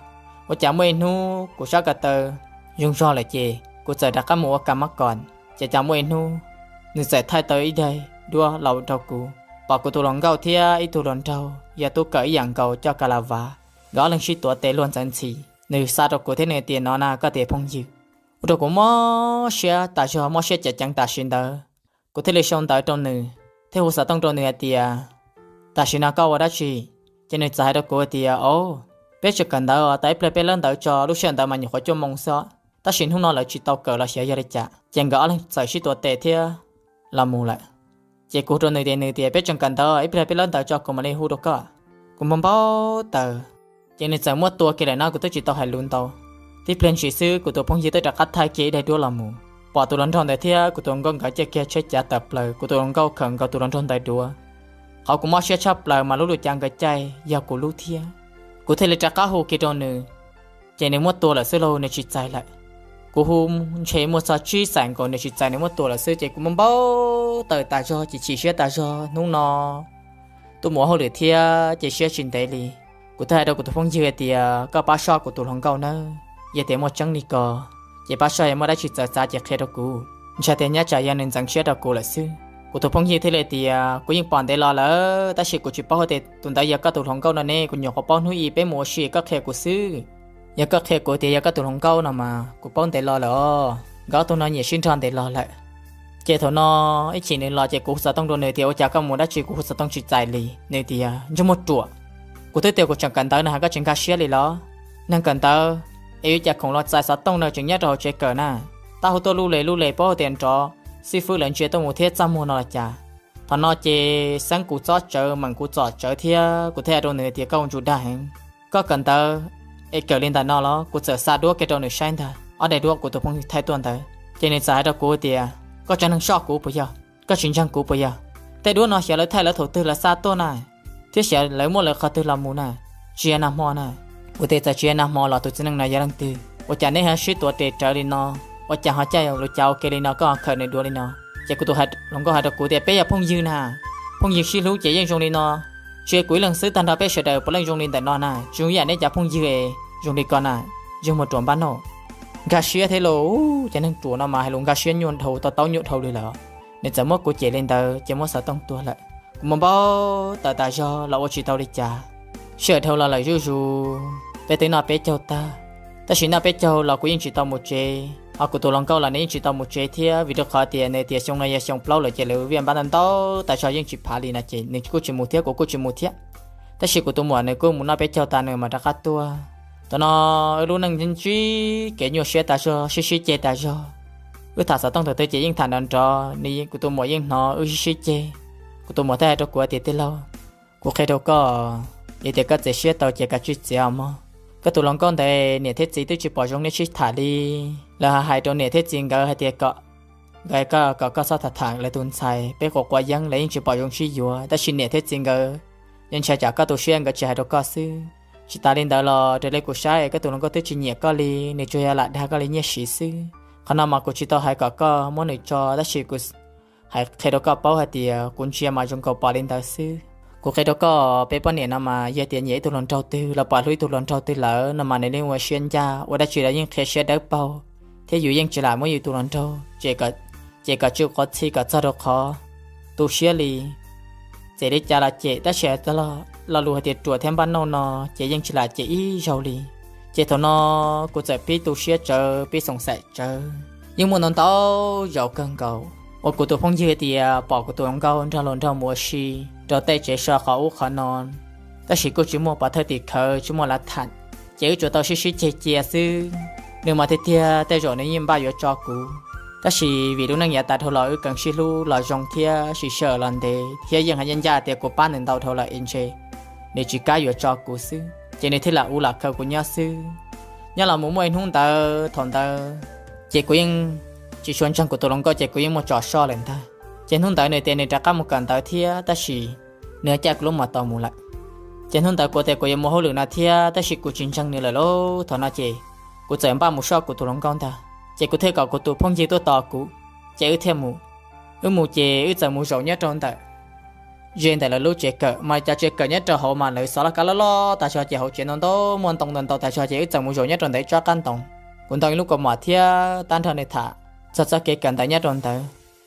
Ua cas muaj ib hnub kuv sab ko taw zoo zog lawm ces kuv txawm rov qab mus ua kas mab kom. Ces cas muaj ib hnub nws txawm thaij tau ib daim duab los rau kuv, pom kuv tus hluas nkauj thiab ib tug hluas nraug yog tub kawm ib yam nkaus coj kas las vas, nkawd ob leeg sib tuav tes luag ntxeev ntxhi. Nws xa rau kuv thiab nws tias no na koj tus phooj ywg. Ua rau kuv mob siab tas zog, mob siab ceev ceev tam sim ntawd. Kuv thiaj li sau ntawv rau nws thiab hu xov tooj rau nws hais tias tam sim no koj ua dab tsi? Ces nws txawm hais rau kuv hais tias o, peb tseem kawm ntawv os, tau ib pliag peb lawb ntawv tso, lub sij hawm ntawd mas nyuam qhuav cuaj moos xwb tab sis hnub no lawv tsis tau kawm los xyov yog li cas. Ces nkawd ob leeg txawm sib tuav tes thiab los mus lawm. Ces kuv rau nws tias, nws tias peb tseem kawm ntawv, ib pliag peb lawb ntawv tso kuv mam li hu rau koj. Kuv npau npau taws. Ces nws txawm muab tua kiag lawm no kuv twb tsis tau hais lus ntau. Tib pliag ntshis xwb kuv tus phooj ywg twb rov qab thaij kiag ib daim duab los mus, pom tus hluas nraug ntawd thiab kuv tus hluas nkauj nkawd caij kiag tsheb cav tawm plaws, kuv tus hluas nkauj khawm nkaus tus hluas nraug ntawd duav. Qhov kuv mob siab tshaj plaws mas lub lub cav nkawd caij yog kuv lub thiab. Kuv thiaj li rov qab hu kiag rau nws, ces nws muab tua lawm xwb lauj, nws tsis txais lawm. Kuv hu ntshe muaj txog tsib xees nkaus nws tsis txais, nws muab tua lawm xwb ces kuv npau npau taws tas zog ces chim siab tas zog hnub no tuaj mus ua hauj lwm thiab ces siab tsis ntev li. Kuv thiaj hais rau kuv tus phooj ywg hais tias koj pab soj kuv tus hluas nkauj nawb, yog tias muaj tseeb li ko ces pab soj, yog muaj dab tsi txawv txav ces qhia rau kuv. Ntshai tias nyob tsam yog nws ntxeev siab rau kuv lawm xwb. Kuv tus phooj ywg thiaj li tias kuv yeej pom ntev los lawm tab sis kuv tsis paub hais tias tus ntawd yog koj tus hluas nkauj no ne, kuv nyuam qhuav paub hnub ib peb mus ua si koj qhia kuv xwb. Yog koj qhia kuv tias yog koj tus hluas nkauj no mas kuv paub ntev los lawm os, nkawd ob tug no nyiam sib nrog ntev los lawm. Ces thaum no ib chim nws los ces kuv hu xov tooj rau nws tias ua cas koj mus dab tsi, kuv hu xov tooj tsis txais li. Nws tias ntsej muag ruam, kuv twb tias kuv tseem kawm ntawv no has koj tsis nkag siab li los? Neeg kawm ntawv es yuav cas khoom los txais xov tooj no, tseem nyob rau hauv tsev kawm na. Tab hu tuaj lub le lub le paub hais tias nrov xib fwb lawv ntsia tuaj mus thiab txaj muag no los cas. Thaum no ces xeeb kuv txob tsawv meem kuv txom tsawv thiab kuv thiaj hais rau nws tias koj ua ntsuj dag heev, koj kawm ntawv es kawm li ntawm no los? Kuv txawm xa duab kiag rau nws saib ntag, ob daim duab kuv tus phooj ywg thaij tuaj ntawd. Ces nws txawm hais rau kuv tias koj tseem neeg soj kuv puas yog? Koj tsis ntseeg kuv puas yog? Tej duab no xyov lawv thaij lawv thaum twg lawv xa tuaj na, thiab xyov lawv muaj lawv qhov twg los mus na, tsis yog nag hmo na. Kuv tias txawm tsis yog nag hmo los tus txiv neej no yog leej twg? Ua cas neb ho sib tuav tes rawv li no? Ua cas ho caij lus cav ua ke li no, koj ho khawm nws duav li no? Ces kuv tus hluas nkauj hais rau kuv tias peb yog phooj ywg na, phooj ywg sib hlub ces yeej zoo li no. Tsis yog kuv ib leeg xwb, tag nrho peb sawv daws puav leej zoo li ntawm no na, tsis zoo ib yam nej cov phooj ywg es zoo li ko na, ntsej muag ruam npab noj. Nkag siab thiab lauj, cov neeg ruam no mas hais lus nkag siab nyuaj dhau, to taub nyuaj dhau li lawm. Nws txawm muab kuv cem li ntawd ces muab xov tooj tuag lawm. Kuv npau npau taws tas zog los ua tsis tau li cas. Sij hawm dhau los lawm zuj zus, peb twb noj peb caug tag. Tab sis noj peb caug los kuv yeej tsis tau mus tsev, ho kuv tus hluas nkauj los nws yeej tsis tau mus tsev thiab, vim rau qhov tias nws tias xyoo no yog xyoo plaub lawm ces lawv viaj npab ntau ntau tas zog yeej tsis phav li no ces nws kuj tsis mus thiab kuv kuj tsis mus thiab. Tab sis kuv tus muam nws kuj mus noj peb caug tas nws mam rov qab tuaj. Thaum no wb lub neej ntsib kev nyuaj siab tas zog, sib sib ceg tas zog. Wb tham xov tooj thaum twg ces yeej tham nrov nrov, nws kuv tus muam yeej hnov wb sib sib ceg. Kuv tus muam thiaj hais rau kuv tias tij laug, kuv qhia rau koj, yog tias koj txiav siab tau ces kav tsij txiav mog. Koj tus hluas nkauj ntawd niam thiab txiv twb tsis pom zoo nej sib tham li. Lawv hais rau niam thiab txiv nkawd hais tias kom nkawd kom koj txhob tham tham lawv tus ntxhais, peb quav quav yeeb lawv yeej tsis pom zoo sib yuav, tab sis niam thiab txiv nkawd yeej ntshai tsam koj tu siab nkawd tsis hais rau koj xwb. Tsis tas li ntawd los raws li kuv saib koj tus hluas nkauj twb tsis nyiam koj li, nws tsuas yog lam dag koj li nyiaj siv xwb. Qhov no mas kuv tsis tau hais kom koj muab nws tso, tab sis kuv hais qhia rau koj paub hais tias kuv ntsia mas zoo nkaus pom li ntawd xwb. Kuv qhia rau koj, peb poj niam no mas yog tias nyiam ib tug hluas nraug twg los pom hlub ib tug hluas nraug twg lawm no mas nws yeej ua siab ncaj, ua dab tsi los yeej qhia siab dawb paug, thiab yus yeej tsis lam muab yus tus hluas nraug ces kom tsw quav txhi kom txog rau qhov tu siab li. Txawm li cas los cem, tab sis lo lus hais tias ruam thiab npaj nauj no ces yeej tsis lam cem ib zaug li. Ces thaum no kuv txawm pib tu siab tsawv, pib xoom xaim tsawv. Yeej muaj ntau ntau zaus kawg nkaus uas kuv tus phooj ywg tias pom kuv tus hluas nkauj nrog hluas nraug mus ua si rau tej tsev so qhov ub qhov no, tab sis kuj tsis muaj pov thawj tim khawv, tsis muaj lav tham, ces wb tsuas tau sib sib ceg cia xwb. Nws mas tiag tiag tej zaum nws yeej npaj yuav tso kuv, tab sis vim lub neej yav tas dhau los wb keev sib hlub los zoo thiab sib sawm los ntev thiab yeej hais ncaj ncaj tias kuv pab nws ntau dhau lawm es ntshe nws tsis kam yuav tso kuv xwb, ces nws thiaj lam ua lam khaws kuv nyob xwb. Nyob los mus muaj ib hnub ntawd, thaum ntawd ces kuv yeej tsis tshua ntseeg kuv tus hluas nkauj ces kuv yeej muaj tso soj lawm ntag. Ces hnub ntawd nws tias nws rov qab mus kawm ntawv thiab, tab sis nws caij kuv lub mos taus mus lawm. Ces hnub ntawd kuv tias kuv yuav mus hauj lwm no thiab, tab sis kuv tsis ntseeg nws lawm lauj. Thaum no ces kuv txawm npaj mus soj kuv tus hluas nkauj ntag, ces kuv thiaj kom kuv tus phooj ywg tuaj tos kuv, ces wb thiaj mus. Wb mus ces wb txawm mus zaum nyob rau ntawm ze ntawm lawv lub tsev kawm, mas cov tsev kawm nyob rau hauv mas lawv xov laj kab loj loj tas zog, ces hauv tsev ntau ntau muaj ntoo ntau ntau tas zog, ces wb txawm mus zaum nyob rau ntawm ib tsob qab ntoo. Kuv ntoo ib lub kaus mom thiab tab nrog nws tham txog txoj kev kawm ntawv nyob rau ntawd,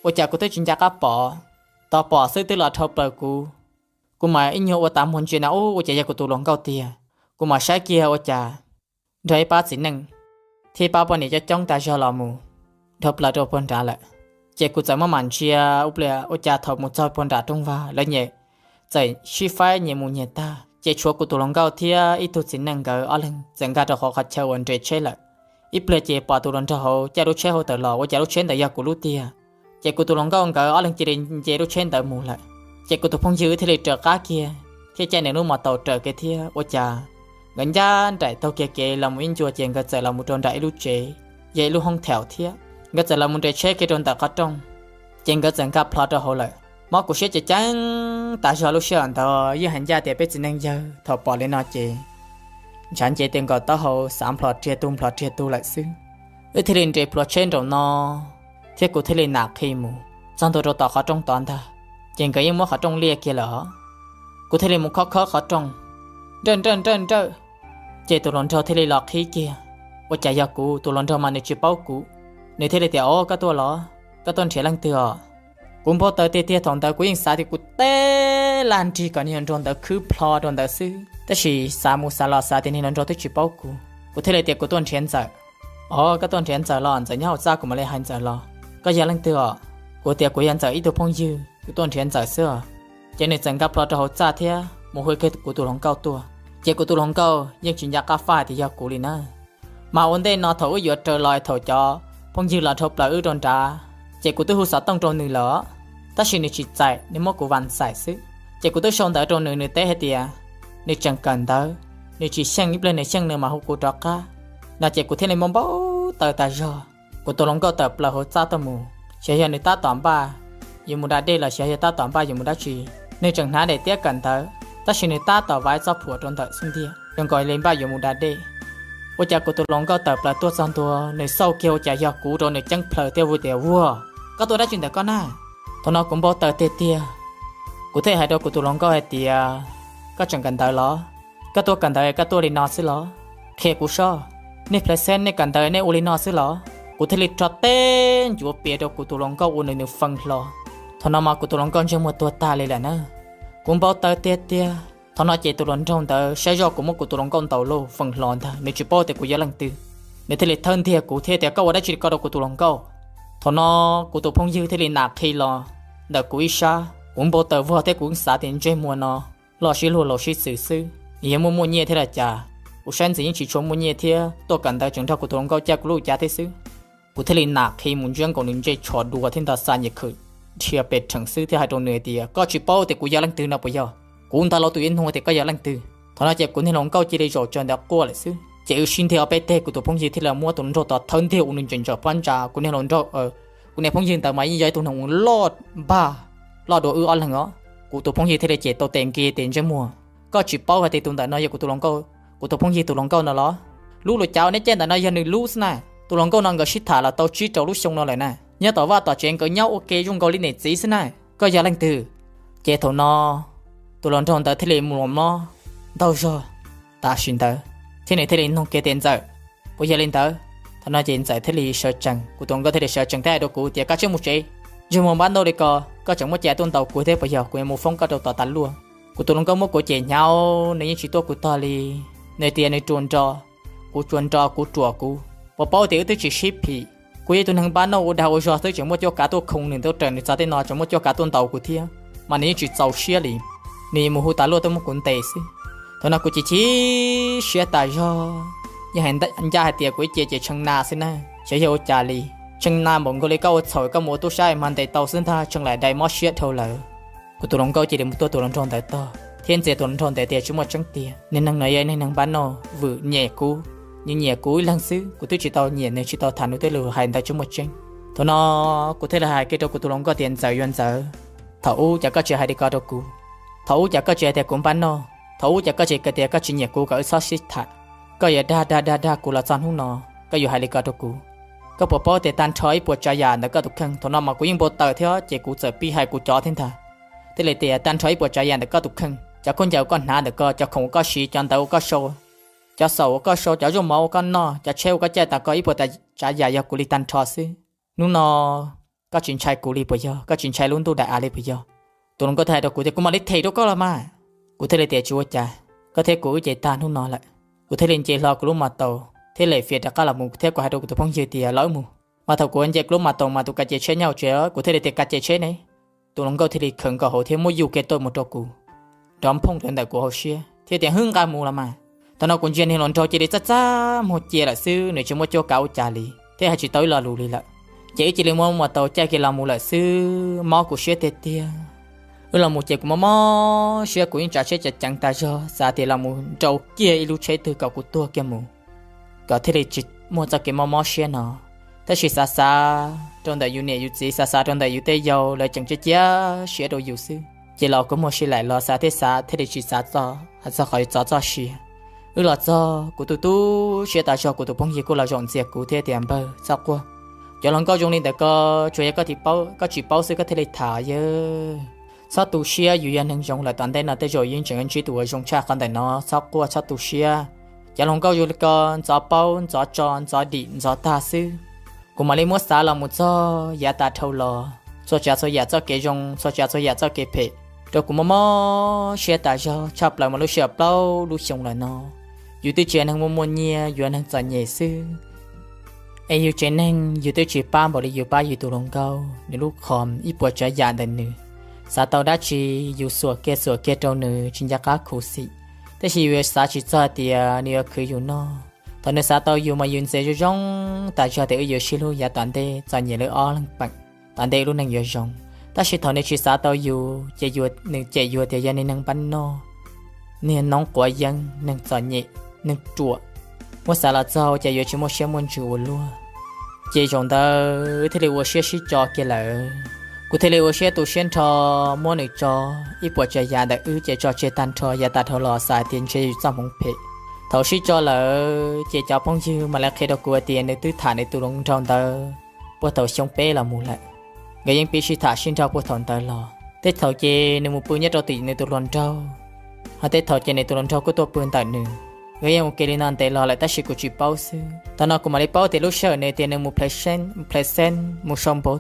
ua cas kuv twb tsis nco qab pom, tos pom xwb twb los dhau plaws kuv. Kuv mas ib nyuag ua tas muag ntsia na, ub, ua cas yog kuv tus hluas nkauj tiag. Kuv mam saib kiag ua cas nrog ib pab txiv neej thiab ib pab poj niam coob coob tas zog los mus dhau plaws rau puag nrad lawm. Ces kuv txawm maj mam ntsia ub pliag, ua cas thaum mus txog puag nram rooj vag lawv nyias txawm sib faib nyias mus nyias tag, ces tshuav kuv tus hluas nkauj thiab ib tug txiv neej nkawd ob leeg txawm nkag rau qhov qhov chaw uas nres tsheb lawm. Ib pliag ces pom tus hluas nraug hauv caij lub tsheb hauv tawm los, ua cas lub tsheb ntawd yog kuv lub tiag. Ces kuv tus hluas nkauj nkawd ob leeg cia li nce lub tsheb ntawd mus lawm. Ces kuv tus phooj ywg thiaj li raws qab kiag thiab caij nws lub mos taus raws kiag thiab, ua cas nkawd ncaj nraim taug kiag kev los mus ib ncua ces nkawd txawm los mus rau nram ib lub tsev, yog ib lub hoob thaum thiab. Nkawd txawm los mus nres tsheb kiag rau ntawm qhov rooj, ces nkawd txawm nkag plho rau hauv lawm. Mob kuv siab ceev ceev tas zog, lub sij hawm ntawd yeej hais ncaj tias peb txiv neej yawg thaum pom li no ces ntshav nce tes nkaus taub hau, xav nplhos riag tug nplhos riag tug lawm xwb. Wb thiaj li nres plhuav tsheb nraum no, thiab kuv thiaj li nam qhi mus txog ntua rau tom qhov rooj tod ntag, ces nkawd yeej muab qhov rooj liaj kiag lawm os. Kuv thiaj li mus khob khob qhov rooj, nrawj nrawj nrawj nrawj, ces tus hluas nraug thiaj li los qhib kiag. Ua cas yog kuv tus hluas nraug mas nws tsis paub kuv, nws thiaj li tias, Au, koj tuaj los? Koj tuaj nrhiav leej twg os? Kuv npau taws tiag tiag, thaum ntawd kuv yeej xav tias kuv teb laj nrig kom niag hluas nraug ntawd khwb plho rau ntawd xwb, tab sis xav mus xav los xav tias niag hluas nraug twb tsis paub kuv. Kuv thiaj li tias, Kuv tuaj nrhiav Ntxawm. Au, koj tuaj nrhiav Ntxawm los? Ntxawm nyob hauv txaj, kuv mam li hais Ntxawm los. Koj yog leej twg os? Kuv tias, Kuv yog Ntxawm ib tug phooj ywg, kuv tuaj nrhiav Ntxawm xwb os. Ces nws txawm nkag plho rau hauv txaj thiab mus hu kiag kuv tus hluas nkauj tuaj. Ces kuv tus hluas nkauj yeej tsis nco qab faj hais tias yog kuv li na. Mas ua ntej no thaum wb yuav raws los thaum cov phooj ywg los dhau plaws wb rau nrad, ces kuv twb hu xov tooj rau nws lawm, tab sis nws tsis txais, nws muab kuv vas xais xwb. Ces kuv twb sau ntawv rau nws, nws teb hais tias nws tseem kawm ntawv, nws tsis xyeej, ib pliag nws xyeej nws mam hu kuv rov qab no. Ces kuv thiaj li npau npau taws tas zog. Kuv tus hluas nkauj tawm plaws hauv txaj tuaj mus, xyov yog nws tab tom npaj yuav mus da dej los xyov yog tab tom npaj yuav mus dab tsi. Nws tseem hnav daim tiab kawm ntawv, tab sis nws tab tom vaiv txoj phuam rau ntawm xub ntiag zoo nkaus li npaj yuav mus da dej. Ua cas kuv tus hluas nkauj tawm plaws tuaj txog ntua, nws xauj kiag ua cas yog kuv rau nws ceeb plhaws thiab hu tias, Vuag, koj tuaj dab tsi ntawm koj na? Thaum no kuv npau taws tiag tiag, kuv thiaj hais rau kuv tus hluas nkauj hais tias, Koj tseem kawm ntawv los? Koj tuaj kawm ntawv koj tuaj li no xwb los? Qhia kuv sob, nej plhaw xeeb nej kawm ntawv nej ua li no xwb los? Kuv thiaj li rho teb ncuav pias rau kuv tus hluas nkauj ua nws nws fee hlo. Thaum no mas kuv tus hluas nkauj ntsej muag tuag tag li lawm na. Kuv npau taws tiag tiag. Thaum no ces tus hluas nraug ntawd saib zoj kuv muab kuv tus hluas nkauj ntaus lauj, fee hlo ntag, nws tsis paub tias kuv yog leej twg. Nws thiaj li thawb ntiag kuv thiab tias, Koj ua dab tsi ko rau kuv tus hluas nkauj? Thaum no kuv tus phooj ywg thiaj li nam qhi los ntawm kuv ib sab. Kuv npau taws vog thiab kuv xav tias ntsej muag no loj sib luag laus sib xwm xwb, yog muaj muaj nyiaj thiab los cas. Kuv saib ntxim yeej tsis tshua muaj nyiaj thiab tuaj kawm ntawv tseem nrog kuv tus hluas nkauj caij kuv lub cav thiab xwb. Kuv thiaj li nam qhi mus ntsiab nkaus nws ntsej tsho dua thiab nta xa nyias khawm dhia pes rheem xwb thiab hais rau nws tias, Koj tsis paub tias kuv yog leej twg no puas yog? Kuv ntag lauj, tus yuav nug tias koj yog leej twg. Thaum no ces kuv niag hluas nkauj cia li zaum tsaws ntawd quaj lawm xwb. Ces wb sib ntiag ob peb teg, kuv tus phooj ywg thiaj li muab tus hluas nraug tod thawb ntiag ua nws ntsaws ntsaws pob ntsa. Kuv niag hluas nraug, kuv niag phooj ywg ntawd mas yeej yog ib tug neeg uas loj npag, loj dua wb ob leeg os. Kuv tus phooj ywg thiaj li cem tau tes nki tias, Ntsej muag, koj tsis paub hais tias tus ntawm no yog kuv tus hluas nkauj, kuv tus phooj ywg tus hluas nkauj no los? Lub luas cav uas neb caij ntawm no yog nws lub xwb na. Tus hluas nkauj no nkawd sib tham los tau tsib rau lub xyoo no lawm na. Nyob tom vaj tom tsev nkawd nyob ua ke zoo nkaus li niam txiv xwb na. Koj yog leej twg? Ces thaum no tus hluas nraug ntawd thiaj li mus los mob ntaug zog tam sim ntawd, thiab nws thiaj li nug kiag tias, Ntxawm, puas yog li ntawd? Thaum no ces Ntxawm thiaj li sawv tsees, kuv tus hluas nkauj thiaj li sawv tsees thiab hais rau kuv tias, Koj siab mus tsev, ntsej muag npab ntaub li ko, koj tseem muab cai tuaj ntaus kuv thiab puas yog? Kuv yuav mus foob koj rau tom tav luaj. Kuv tus hluas nkauj muab kuv cem hnyav, nws yeej tsis tuaj kuv tog li. Nws tias nws ruam nrog kuv, tsuas nrog kuv ruam kuv, puas paub tias wb twb tsis sib phim. Kuv yog ib tug neeg npab noj ua dag ua zog xwb tseem muaj cuab kav tuaj khoo nws, ntaub raws nws txog tej no tseem muaj cuab kav tuaj ntaus kuv thiab, mas nws yeej tsis txaus siab li. Nws mus hu tas luaj tuaj muab kuv ntes xwb. Thaum no kuv chim chim siab tas zog, yeej hais ncaj hais tias kuv ib ce ces tshee na xwb na, xyov yog ua cas li. Tshee na npaum nkaus li koj ua txhaum koj mus ua tub sab mas ntes tau xwb ntag, tshee laim dai mob siab dhau lawm. Kuv tus hluas nkauj cia li mus tuaj tus hluas nraug ntawd tog thiab ntxias tus hluas nraug ntawd tias, Tsis muaj tseeb tiag, niag neeg no yog niag neeg npab noj vwm nyem kuv, nws nyiam kuv ib leeg xwb, kuv twb tsis tau nyiam nws, tsis tau tham nws tej lus hais ntawd, tsis muaj tseeb. Thaum no kuv thiaj li hais kiag rau kuv tus hluas nkauj tias, Ntxawm, yuav Ntxawm, thaum ub cas koj tsis hais li ko rau kuv? Thaum ub cas koj tsis hais tias kuv npab noj? Thaum ub cas koj tsis hais tias koj tsis nyiam kuv kom wb txhob sib tham? Koj yuav dag dag dag dag kuv los txog hnub no, koj yuav hais li ko rau kuv? Koj puas paub tias tag nrho ib puas tsav yam ntawm koj tus kheej? Thaum no mas kuv yeej npau taws thiab ces kuv txawm pib hais kuv cov thiab ntag. Thiaj li tias, Tag nrho ib puas tsav yam ntawm koj tus kheej, cov khaub ncaws uas koj hnav ntawm ko, cov khoom uas koj siv, cov ntawv uas koj sau, cov xaum uas koj sau, cov zaub mov uas koj noj, cov tsheb uas koj caij tas ko, ib puas tsav yam yog kuv li tag nrho xwb. Hnub no koj tsis ntshai kuv li puas yog? Koj tsis ntshai lub ntuj daim av li puas yog? Tus hluas nkauj thiaj hais rau kuv tias, Kuv mam li them rau koj los mas. Kuv thiaj li tias, Tsis ua cas, koj thiab kuv wb ces tag hnub no lawm. Kuv thiaj li nce hlo kuv lub mas taus thiab lem fias rov qab los mus thiab kuv hais rau kuv tus phooj ywg tias, Los wb mus. Mas thaum kuv nce kuv lub mas taus mas tus kav ces tsheb nyob hauv tsev, kuv thiaj li tias, Kav ces tsheb ne. Tus hluas nkauj thiaj li khawm nkaus hauv thiab muab yus kiag tuaj mus rau kuv, nrov nphooj ntawm kuv hauv siab thiab tias, Hwb, nqa mus los mas. Thaum no kuv ntsia niag hluas nraug cia li txaj txaj muag cia lawm xwb, nws tsis muaj cuab kav ua cas li thiab hais tsis tau ib lo lus li lawm. Ces wb cia li muab mas taus caij kiag los mus lawm xwb, mob kuv siab tiag tiag. Wb los mus ces kuv mob mob siab, kuv yeej tsav tsheb ceev ceev tas zog, xav tias los mus nrau kiag ib lub tsheb twg kom kuv tuag kiag mus, kom thiaj li tsis muaj txoj kev mob mob siab no. Tab sis xav xav rau ntawm yus niam yus txiv, xav xav rau ntawm yus tej yau, lawv tseem cia cia siab rau yus xwb, ces los kuv muag si laim los xav thiab xav thiaj li tsis xav txog txog qhov yuav txov txoj sia. Wb los txog kuv tu tu siab tas zog, kuv tus phooj ywg kuj los zaum ntxias kuv thiab tias, Npawg, txhob quaj, cov hluas nkauj zoo li ntawm ko tsuas yog koj tsis paub, koj tsis paub xwb koj thiaj li tham yawg. Txhob tu siab, yus yog neeg zoo lawm tom ntej no tej zaum yeej tseem ntsib tus uas zoo tshaj qhov ntawm no, txhob quaj txhob tu siab. Cov hluas nkauj zoo li ko ntxov paub ntxov tso ntxov dim ntxov tag xwb. Kuv mam li muab xav los mus txog yav tas dhau los, txhua tsav txhua yam txoj kev zoo, txhua tsav txhua yam txoj kev phem, rau kuv mob mob siab tas zog tshaj plaws mas lub sij hawm plaub lub xyoo lawm no, yus twb tsis yog neeg muaj muaj nyiaj, yus yog neeg txom nyem xwb. Es yus tsev neeg yus twb tsis pab npaum li yus pab yus tus hluas nkauj, nws lub qhov ib puas tsav yam ntawm nws, xav tau dab tsi yus xuas kiag xuas kiag rau nws tsis nco qab khuv xim. Tab sis yus yuav xav tsis txog tias nws yuav khwv yus noj. Thaum nws xav tau yus mas yus ntxias zoo zoo tas zog tias wb yuav sib hlub yav tom ntej txom nyem li ob leeg peem, tom ntej lub neej yuav zoo. Tab sis thaum nws tsis xav tau yus ces nws cem yus tias yog niag neeg npab noj, niag noob quav yeeb, neeg txom nyem, neeg ruam. Muab xav los txog ces yuav tsis muaj siab muaj ntsws ua luaj. Ces zaum ntawd thiaj li ua siab sib tso kiag lawm. Kuv thiaj li ua siab tu siab nrho muab nws tso. Ib puas tsav yam ntawm wb ces tso tseg tag nrho, yav tas dhau los xav hais tias ntshe yus txoj hmoov phem. Thaum sib tso lawm ces cov phooj ywg mam li qhia rau kuv hais tias nws twb tham nws tus hluas nraug ntawd puag thaum xyoo peb los mus lawm. Nkawd yeej pib sib tham sib nrog puag thaum ntawd los. Tej thaum ces nws mus pw nyob rau tim nws tus hluas nraug, ho tej thaum ces nws tus hluas nraug kuj tuaj pw ntawm nws. Nkawd yeej ua ke li no ntev los lawm tab sis kuv tsis paub xwb. Thaum no kuv mam li paub tias lub sij hawm nws tias nws mus Pleasant, Pleasant mus sau npau,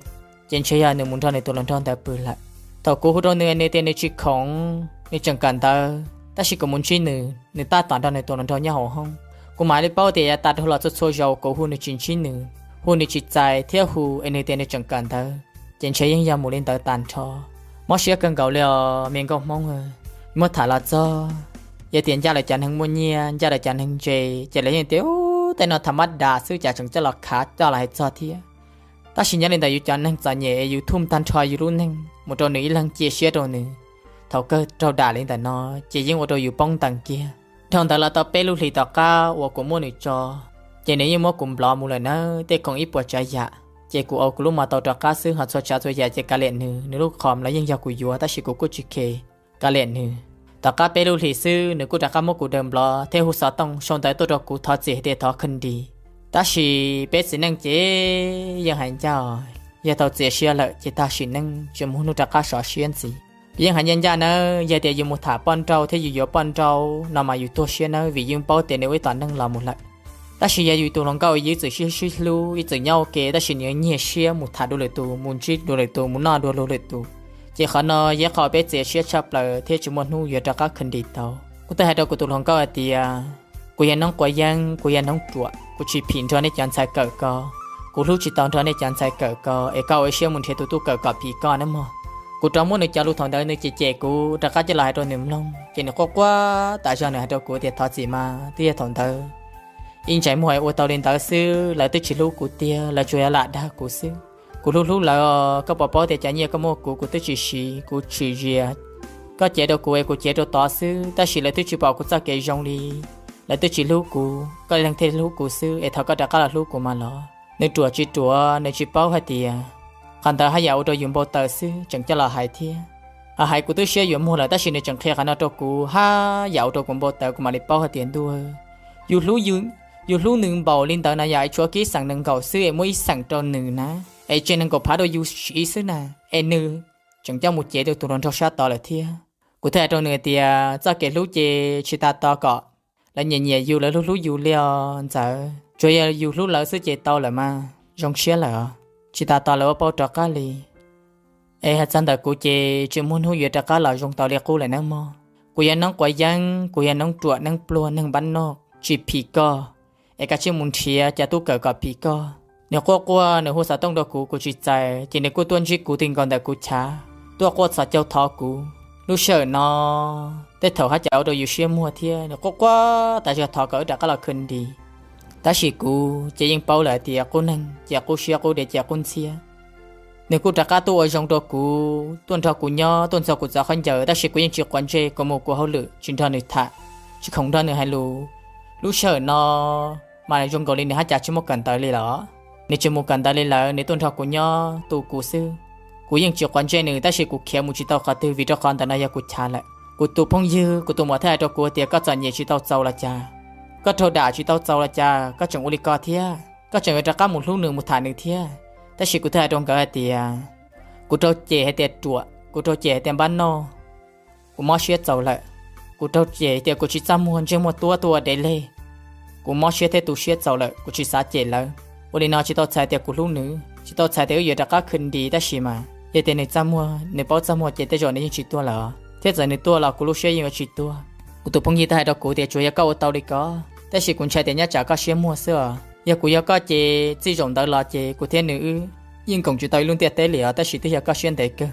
ces ntshe yog nws mus nrog nws tus hluas nraug ntawd pw lawm. Thaum kuv hu rau nws, nws tias nws tsis khoom, nws tseem kawm ntawv, tab sis kuv mus ntsib nws, nws tab tom nrog nws tus hluas nraug nyob hauv hoob. Kuv mam li paub tias yav tas dhau los txhua txhua zaus kuv hu nws tsis ntsib nws, hu nws tsis txais thiab hu es nws tias nws tseem kawm ntawv, ces ntshe yeej yog mus li ntawd tag nrho. Mob siab kawg nkaus li os me nkauj Hmoob. Muab tham los txog, yog tias ncaj lawv cov neeg muaj nyiaj, ncaj lawv cov neeg ntse, ces lawv yeej tias, Ub, tej no tham mab das xwb cas tseem coj los khav coj los hais txog thiab. Tab sis nyob li ntawm yus cov neeg txom nyem es yus thum tag nrho yus lub neej mus rau nws ib leeg cia siab rau nws, thaum kawg raug dam li ntawm no, ces yeej ua rau yus poob ntees kiag. Dhau ntawd los tau peb lub hlis tom qab uas kuv muab nws tso, ces nws yeej muab kuv nplov mus lawm nawb, tej khoom ib puas tsav yam. Ces kuv ua kuv lub mos tau rov qab xwb, ho txhua tsav txhua yam ces kav liam nws, nws lub qhov los yeej yog kuv yuav tab sis kuv kuj tsis khe, kav liam nws. Tom qab peb lub hlis xwb nws kuj rov qab muab kuv daws nplov thiab hu xov tooj sau ntawv tuaj rau kuv thov txim hais tias thov kha dis. Tab sis peb txiv neej ces yeej hais ncaj, yog tau txias sia lawm ces tag sim neej tsis mus hnub rov qab sov siab ntxiv. Yeej hais ncaj ncaj nawb, yog tias yus mus tham poj nrauj thiab yus yuav poj nrauj no mas yus tuag siab nawb, vim yeej paub tias nws ua ib tom neeg los mus lawm. Tab sis yog yus tus hluas nkauj yus ib txwm sib sib hlub, ib txwm nyob ua ke, tab sis nws yuav nyiag siab mus tham dua lwm tus, mus ntsib dua lwm tus, mus noj dua lwm tus, ces qhov no yog qhov peb txiav siab tshaj plaws thiab tsis muaj hnub yuav rov qab khwv nti tau. Kuv thiaj hais rau kuv tus hluas nkauj hais tias, kuv yog noob quav yeeb, kuv yog noob ruam, kuv tsis phim nrog nej cov ntxhais kawm ko, kuv hlub tsis tau nrog nej cov ntxhais kawm ko, es koj ua ib siab mus nrhiav tus tub kawm kom phim koj nawb mog. Kuv rov muab nws cov lus thaum ntawd nws cem cem kuv rov qab coj los hais rau nws mloog, ces nws quaj quaj tas zog, nws hais rau kuv tias thov txim mas twb yog thaum ntawd ib ntsais muag es ua tau li ntawd xwb, lawv twb tsis hlub kuv tiag, lawv tsuas yog lam dag kuv xwb. Kuv hlub hlub lawv os, koj puas paub tias cov nyiaj koj muab kuv, kuv twb tsis siv, kuv tshwm zias. Koj cev rau kuv es kuv cev rau tod xwb, tab sis lawv twb tsis pom kuv txoj kev zoo li, lawv twb tsis hlub kuv, koj leeg thiaj hlub kuv xwb, es thov koj rov qab los hlub kuv mas los. Nws ruam tsis ruam, nws tsis paub hais tias qhov ntawd haj yam ua rau yus npau taws xwb, tseem coj los hais thiab. Ho hais kuv twb siab yuav muag lawm, tab sis nws tseem qhia qhov no rau kuv, haj yam ua rau kuv npau taws, kuv mam li paub hais tias ntuj, yus hlub, yus hlub nws npaum li ntawd no yom, es tshuav kiag ib xeem nees nkaum xwb es muab ib xeem rau nws na, es tseg nees nkaum phav rau yus siv xwb na, es nws tseem coj mus cev rau tus hluas nraug sab tod lawm thiab. Kuv thiaj hais rau nws tias txoj kev hlub ces tsis tas tos kom lawv nyiam nyiam yus, lawv hlub hlub yus li os ntxawm, tsuas yog yus hlub lawv xwb ces tau lawm mas zoo siab lawm os, tsis tas tos lawv ua pauj rov qab li. Es hais txog ntawm kuv ces tsis muaj hnub yuav rov qab los zoo tau li qub lawm nawb mog. Kuv yog noob quav yeeb, kuv yog noob ruam, neeg pluag, neeg npab noj, tsis phim koj, es kav tsij mus nrhiav cov tub kawm kom phim koj. Nws quaj quaj, nws hu xov tooj rau kuv, kuv tsis txais, ces nws kuj tuaj ntsib kuv ti nkaus ntawm kuv chav, tuaj quaj txhos caug thov kuv. Lub sij hawm no tej thaum haj yam ua rau yus siab muag thiab, nws quaj quaj tas zog thov kom wb rov qab los khwv nti. Tab sis kuv ces yeej paub lawm tias qub neeg ces qub siab, qub diav ces qub ntxhiab. Nws kuj rov qab tuaj ua zoo rau kuv, tuaj nrog kuv nyob, tuaj ntxuag kuv txoj khaub ncaws, tab sis kuv yeej tsis quav ntsej, kuv mus kuv hauj lwm tsis nrog nws tham, tsis khoom nrog nws hais lus. Lub sij hawm no mas zoo nkaus li nws haj cas tsis muaj kawm ntawv li lawm. Nws tsis mus kawm ntawv li lawm, nws tuaj nrog kuv nyob tu kuv xwb. Kuv yeej tsis quav ntsej nws, tab sis kuv khiav mus tsis tau qhov twg vim rau qhov ntawm no yog kuv chav lawm. Kuv tus phooj ywg, kuv tus muam thiaj hais rau kuv tias koj txom nyem tsis tau txaus los cas, koj raug dam tsis tau txaus los cas koj tseem ua li ko thiab, koj tseem yuav rov qab mus hlub nws mus tham nws thiab. Tab sis kuv thiaj hais rau nkawd hais tias kuv raug cem hais tias ruam, kuv raug cem hais tias npab noj, kuv mob siab txaus lawm. Kuv raug cem tias kuv tsis txaj muag, ntsej muag tuab tuaj ua dev leg, kuv mob siab thiab tu siab txaus lawm, kuv tsis xav cem lawv. Ua li no tsis tau txhais tias kuv hlub nws, tsis tau txhais tias wb yuav rov qab khwv nti, tab sis mas yog tias nws txaj muag, nws paub txaj muag ces tej zaum nws yeej tsis tuaj lawm, thiab txawm nws tuaj los kuv lub siab yeej yuav tsis tuag. Kuv tus phooj ywg thiaj hais rau kuv tias tsuas yog koj ua tau li ko, tab sis kuv ntshai tias nyob tsam koj siab muag xwb os. Yog kuv yog koj ces txij zaum ntawd los ces kuv thiab nws wb yeej koom tsis tau ib lub ntiaj teb li os, tab sis twb yog koj siab ntev kawg.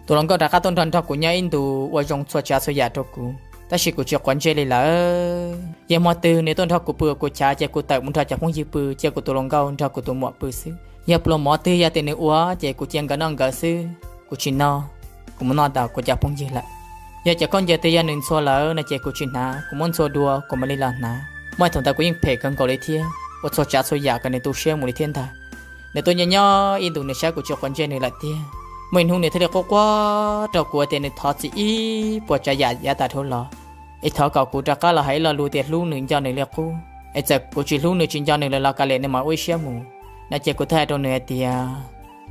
Tus hluas nkauj rov qab tuaj nrog nrog kuv nyob ib ntus ua zoo txhua tsav txhua yam rau kuv, tab sis kuv tsis quav ntsej li lawm. Yog hmo twg nws tuaj nrog kuv pw kuv chav ces kuv tawm mus nrog cov phooj ywg pw, cia kuv tus hluas nkauj nrog kuv tus muam pw xwb. Yog pluas mov twg yog tias nws ua ces kuv cia nkawd noj nkawd xwb, kuv tsis noj, kuv mus noj ntawm kuv cov phooj ywg lawm. Yog cov khaub ncaws twg yog nws ntxhua lawm no ces kuv tsis hnav, kuv muab ntxhua dua kuv mam li los hnav. Muaj ib thaum ntawd kuv yeej phem kawg nkaus li thiab, ua txhua tsav txhua yam kom nws tu siab mus li thiab ntag. Nws tuaj nyob nyob ib ntus nws saib kuv tsis quav ntsej nws lawm tiag. Muaj ib hnub nws thiaj li quaj quaj rau kuv tias nws thov txim ib puas tsav yam yav tas dhau los, es thov kom kuv rov qab los hais ib lo lus tias hlub nws nco nws li qub, es txawm kuv tsis hlub nws tsis nco nws lawm los kav liam nws mam ua ib siab mus no. Ces kuv thiaj hais rau nws hais tias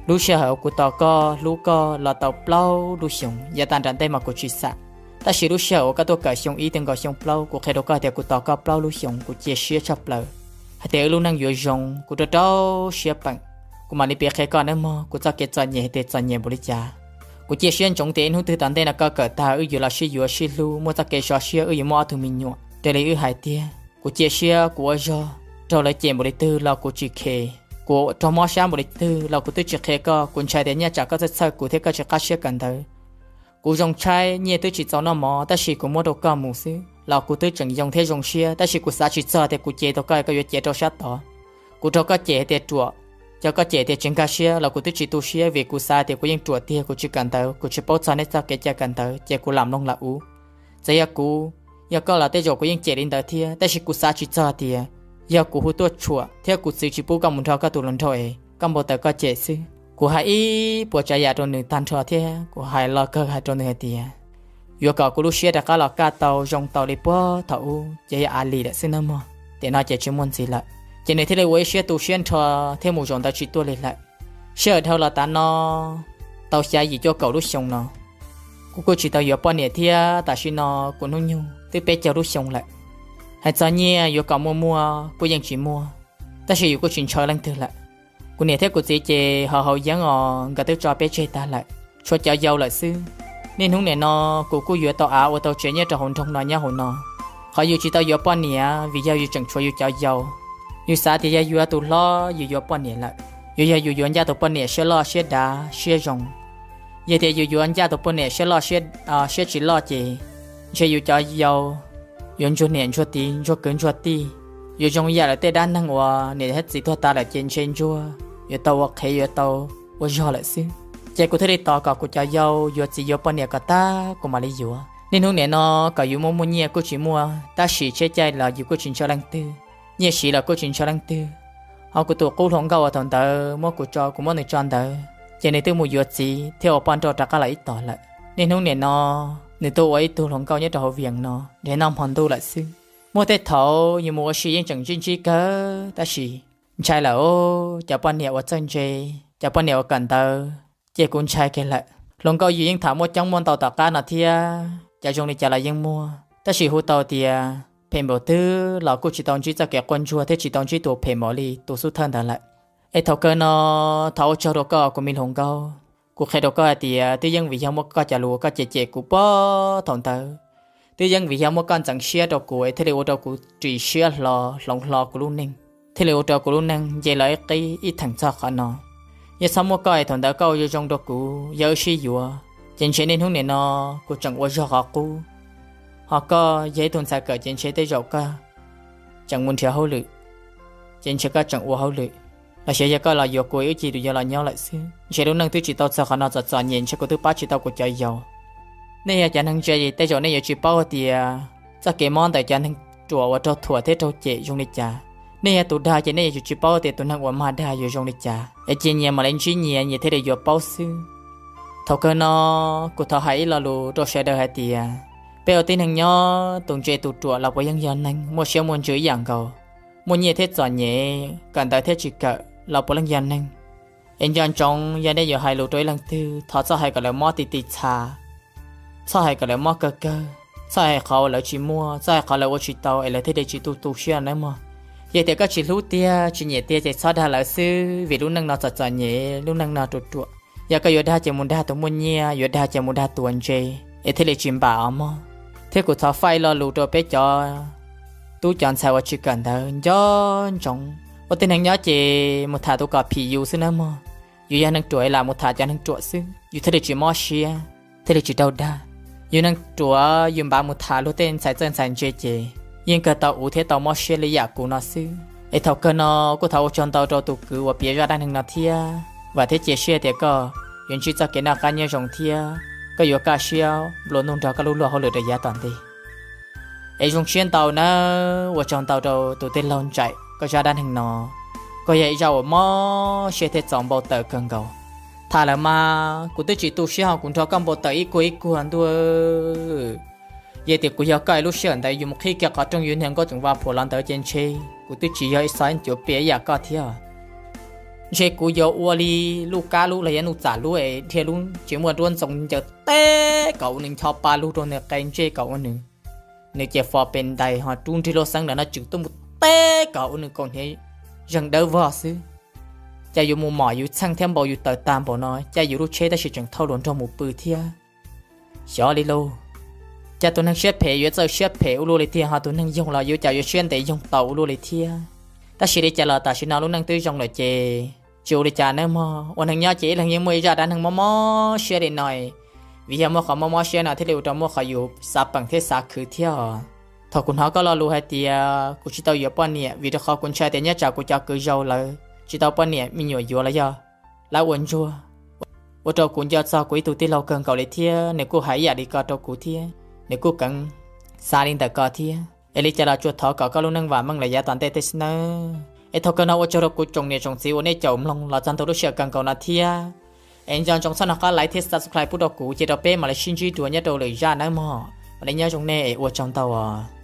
lub sij hawm uas kuv tos koj hlub koj los tau plaub lub xyoos, yav tas nram ntej mas kuv tsis xam, tab sis lub sij hawm uas koj tuaj kawm xyoo ib ti nkaus xyoo plaub, kuv qhia rau koj tias kuv tos koj plaub lub xyoos, kuv cia siab tshaj plaws hais tias wb lub neej yuav zoo, kuv rau rau siab peem. Kuv mam li piav qhia koj nawb mog, kuv txoj kev txom nyem hais tias txom nyem npaum li cas. Kuv cia siab ntsoov tias ib hnub twg tom ntej no koj kawm tag wb yuav los sib yuav sib hlub, muaj txoj kev sov siab, wb yuav muaj ob tug me nyuam raws li wb hais tiag. Kuv cia siab, kuv ua zog, raug lawv cem npaum li twg los kuv tsis khes, kuv raug mob sab npaum li twg los kuv twb tsis qhia koj. Kuv ntshai tias nyob tsam koj txhawj txhawj kuv thiab koj tsis qab siab kawm ntawv. Kuv zoo tshaib, nyiaj twb tsis txaus noj mov, tab sis kuv muab rau koj mus xwb los kuv twb tseem yoo thiab zoo siab, tab sis kuv xav tsis txog tias kuv cem tau koj, koj yuav cem rau sab tod. Kuv raug koj cem hais tias ruam, cov koj cem tias tsis nkag siab los kuv twb tsis tu siab, vim kuv xav tias kuv yeej ruam tiag, kuv tsis kawm ntawv, kuv tsis paub txog nej txoj kev cai kawm ntawv, ces kuv lam mloog lam ua. Txawm yog kuv, yog koj los tej zaum kuv yeej cem li ntawd thiab, tab sis kuv xav tsis txog tias yog kuv hu tuaj tshuam thiab kuv txwv tsis pub koj mus nrog koj tus hluas nraug es koj npau taws koj cem xwb. Kuv hais ib puas tsav yam rau nws tag nrho thiab kuv hais los kawg hais rau nws hais tias yuav kom kuv lub siab rov qab los kaj tau zoo tau li puag thaum ub ces yog av lis lawm xwb nawb mog, tiam no ces tsis muaj ntxiv lawm. Ces nws thiaj li ua ib siab tu siab nrho thiab mus zaum ntawd tsis tuaj li lawm. Sij hawm dhau los tav no tau xya yim cuaj kaum lub xyoo no, Kuv kuj tsis tau yuav poj niam thiab tam sim no kuv hnub nyoog twb peb caug lub xyoo lawm. Hais txog nyiaj yuav kom muaj muaj kuj yeej tsis muaj, tab sis yus kuj tsis ntshaw leej twg lawm. Kuv niam thiab kuv txiv ces ho haus yeeb os, nkawd twb tso peb tseg tag lawm, tshuav cov yau lawm xwb. Niaj hnub nim no kuv kuj yuav tau av ua tau tsev nyob rau hauv nroog no nyob hauv no. Qhov yus tsis tau yuav poj niam vim yog yus tseem tshuav yus cov yau. Yus xav tias yog yuav tus hlob yus yuav poj niam lawm, yuav yog yus yuav ncaj tus poj niam siab loj siab dav siab zoo. Yog tias yus yuav ncaj tus poj niam siab loj siab, siab tsis loj ces ntshe yus cov yau yuav ntsuag niam ntsuag txiv ntsuag kwv ntsuag tij, yuav zoo yam lawv tej dab neeg uas niam thiab txiv tuag tas lawm ces ntshe ntsuag yuav tau ua qhev yuav tau ua zog lawm xwb. Ces kuv thiaj li tos kom kuv cov yau yuav txiv yuav poj niam kom tag kuv mam li yuav. Niaj hnub nim no kom yus muaj muaj nyiaj kuj tsis muaj, tab sis tsheb caij los yus kuj tsis ntshaw leej twg, nyiaj siv los kuj tsis ntshaw leej twg. Ho kuv tus qub hluas nkauj uas thaum ntawd muab kuv tso, kuv muab nws tso ntawd, ces nws twb mus yuav txiv thiab ua poj nrauj rov qab los ib tog lawm. Niaj hnub nim no nws tuaj ua ib tug hluas nkauj nyob rau hauv Vias no, nrhiav noj hmo ntuj lawm xwb. Muaj tej thaum yus mus ua si yeej tseem ntsib ntsib kawg, tab sis ntshai lawm, cov poj niam uas txawj ntse, cov poj niam uas kawm ntawv, ces kuv ntshai kiag lawm. Hluas nkauj yus yeej tham muaj coob muaj ntau tom qab no thiab, cov zoo li cas los yeej muaj, tab sis hu tau tias phem npaum twg los kuj tsis tau ntsib txoj kev quaj ntsuag thiab tsis tau ntsib tus phem npaum li tus xub thawj ntawd lawm. Es thaum kawg no, thov ua tsaug rau koj kuv me hluas nkauj. Kuv qhia rau koj hais tias twb yeej vim yog muaj koj cov lus koj cem cem kuv puag thaum ntawd, twb yeej vim yog muaj koj ntxeev siab rau kuv es thiaj li ua rau kuv ris siab hlo hloov hlo kuv lub neej, thiaj li ua rau kuv lub neej nce los ib qib ib theem txog qhov no. Yog txhob muaj koj es thaum ntawd koj ua zoo zoo rau kuv, yog wb sib yuav ces ntshe niaj hnub nim no kuv tseem ua zog qhov qub. Ho koj yog ib tug ntxhais kawm ces ntshe tej zaum koj tseem mus nrhiav hauj lwm, ces ntshe koj tseem ua hauj lwm, los sis yog koj los yuav kuv wb cia li yuav los nyob lawm xwb. Ntshe lub neej twb tsis tau txog qhov no, txom txom nyem ntshe kuv twb pab tsis tau kuv cov yau. Nej yog cov neeg ntse es tej zaum nej yuav tsis paub tias txoj kev mob ntawm cov neeg ruam uas raug thuam thiab raug cem zoo li cas. Nej yog tus dag ces nej yuav tsum tsis paub tias tus neeg uas mag dag yuav zoo li cas, es cia nyias mam li ntsib nyias, nyias thiaj li yuav paub xwb. Thaum kawg no, kuv thov hais ib lo lus rau sawv daws hais tias, peb ua tib neeg nyob, tus ntse tus ruam los puas yeej yog neeg, muaj siab muaj ntsws ib yam nkaus, muaj nyiaj thiab txom nyem, kawm ntawv thiab tsis kawm los puav leej yog neeg. Es nco ntsoov yog nej yuav hais lus rau ib leej twg, thov txhob hais kom lawv mob ti ti txha, txhob hais kom lawv mob kawg kawg, txhob hais qhov uas lawv tsis muaj, txhob hais qhov lawv ua tsis tau es lawv thiaj li tsis tu tu siab nawb mog. Yog tias koj tsis hlub tiag tsis nyiam tiag ces txhob dag lawv xwb, vim lub neej no txom txom nyem, lub neej no ruam ruam. Yog koj yuav dag ces mus dag tus muaj nyiaj, yuav dag ces mus dag tus ntse, es thiaj li tsis npam os mog. Thiab kuv thov faib lo lus rau peb cov tub cov ntxhais uas tsis kawm ntawv, nco ntsoov, ua tib neeg nyob ces mus tham tus kom phim yus xwb nawb mog. Yus yog neeg ruam es lam mus tham cov neeg ruam xwb, yus thiaj li tsis mob siab, thiaj li tsis raug dag. Yus neeg ruam yus npav mus tham luag tej ntxhais txawj ntxhais ntse ces yeej kawg tau uv thiab tau mob siab li yam kuv no xwb. Es thaum kawg no, kuj thov ua tsaug ntau rau tus kwv uas piav zaj dab neeg no thiab, vam thiab cia siab tias koj yuav ntsib txoj kev noj qab nyob zoo thiab koj yuav kaj siab nplua nuj nrog koj lub luag hauj lwm rau yav tom ntej. Es zoo siab ntau nawb, ua tsaug ntau rau tus tij laug Ntsaim koj zaj dab neeg no. Koj yog ib zaj uas mob siab thiab txaus npau taws kawg nkaus. Tham lawm mas kuv twb tsis tu siab ho kuv nrog koj npau taws ib kuag ib kuag ntuj. Yog tias kuv yog koj es lub sij hawm ntawd yus mus qhib kiag qhov rooj yus niag nkauj tseem va phuam los ntawd ces ntshe kuv twb tsis yog ib xov cuav piam ib yam koj thiab. Ntshe kuv yuav ua li Lub Kab Lub los yog Nuj Txam Lub es dhia lub tsis muaj nruab ntxoo ncaws teb kom ua nws ncho pa lug rau nws qe ntsej kom ua nws, nws ces fo pes ntais ho rub nrig luaj xeeb ntawm no tseem tuaj mus teb kom ua nws kaus hniav zeeg dawb vog xwb. Cas yuav mus mom yus txheej thiab npau yus taws tag npaum no, cas yus lub tsheb tab sis tseem thauj luas nrog mus pw thiab. Xyov li lauj, cas tus neeg siab phem yuav txawj siab phem ua luaj li tiag, ho tus neeg yoog los yuav cas yuav siab ntev yoog tau ua luaj li thiab. Tab sis li cas los tam sim no lub neej twb zoo lawm ces tsis ua li cas nawb mog. Ua neeg nyob ces ib leeg yeej muaj ib zaj dab neeg mob mob siab li no, vim yog muaj qhov mob mob siab no thiaj li ua rau muaj qhov yus xav peem thiab xav khwv thiab os. Thaum kuv hnov koj lo lus hais tias kuv tsis tau yuav poj niam vim rau qhov kuv ntshai tias nyob tsam kuv cov kwv zaus lawv tsis tau poj niam me nyuam yuav los yog lawv ua ntsuag, ua rau kuv nco txog kuv ib tug tij laug kawg nkaus li thiab. Nws kuj hais ib yam li ko rau kuv thiab, nws kuj keev xav li ntawm ko thiab. Es li cas los tsuas thov kom koj lub neej vam meej lawm yav tom ntej tej xwb nawb. Es thaum kawg no ua tsaug rau kuv tsoom niam tsoom txiv uas nej caum mloog los txog ntua lub sij hawm kawg nkaus no thiab. Es nco ntsoov txhob nco qab like thiab subscribe pub rau kuv, cia rau peb mam li sib ntsib dua nyob rau lwm zaj nawb mog. Mam li nyob zoo nej es ua tsaug ntau os.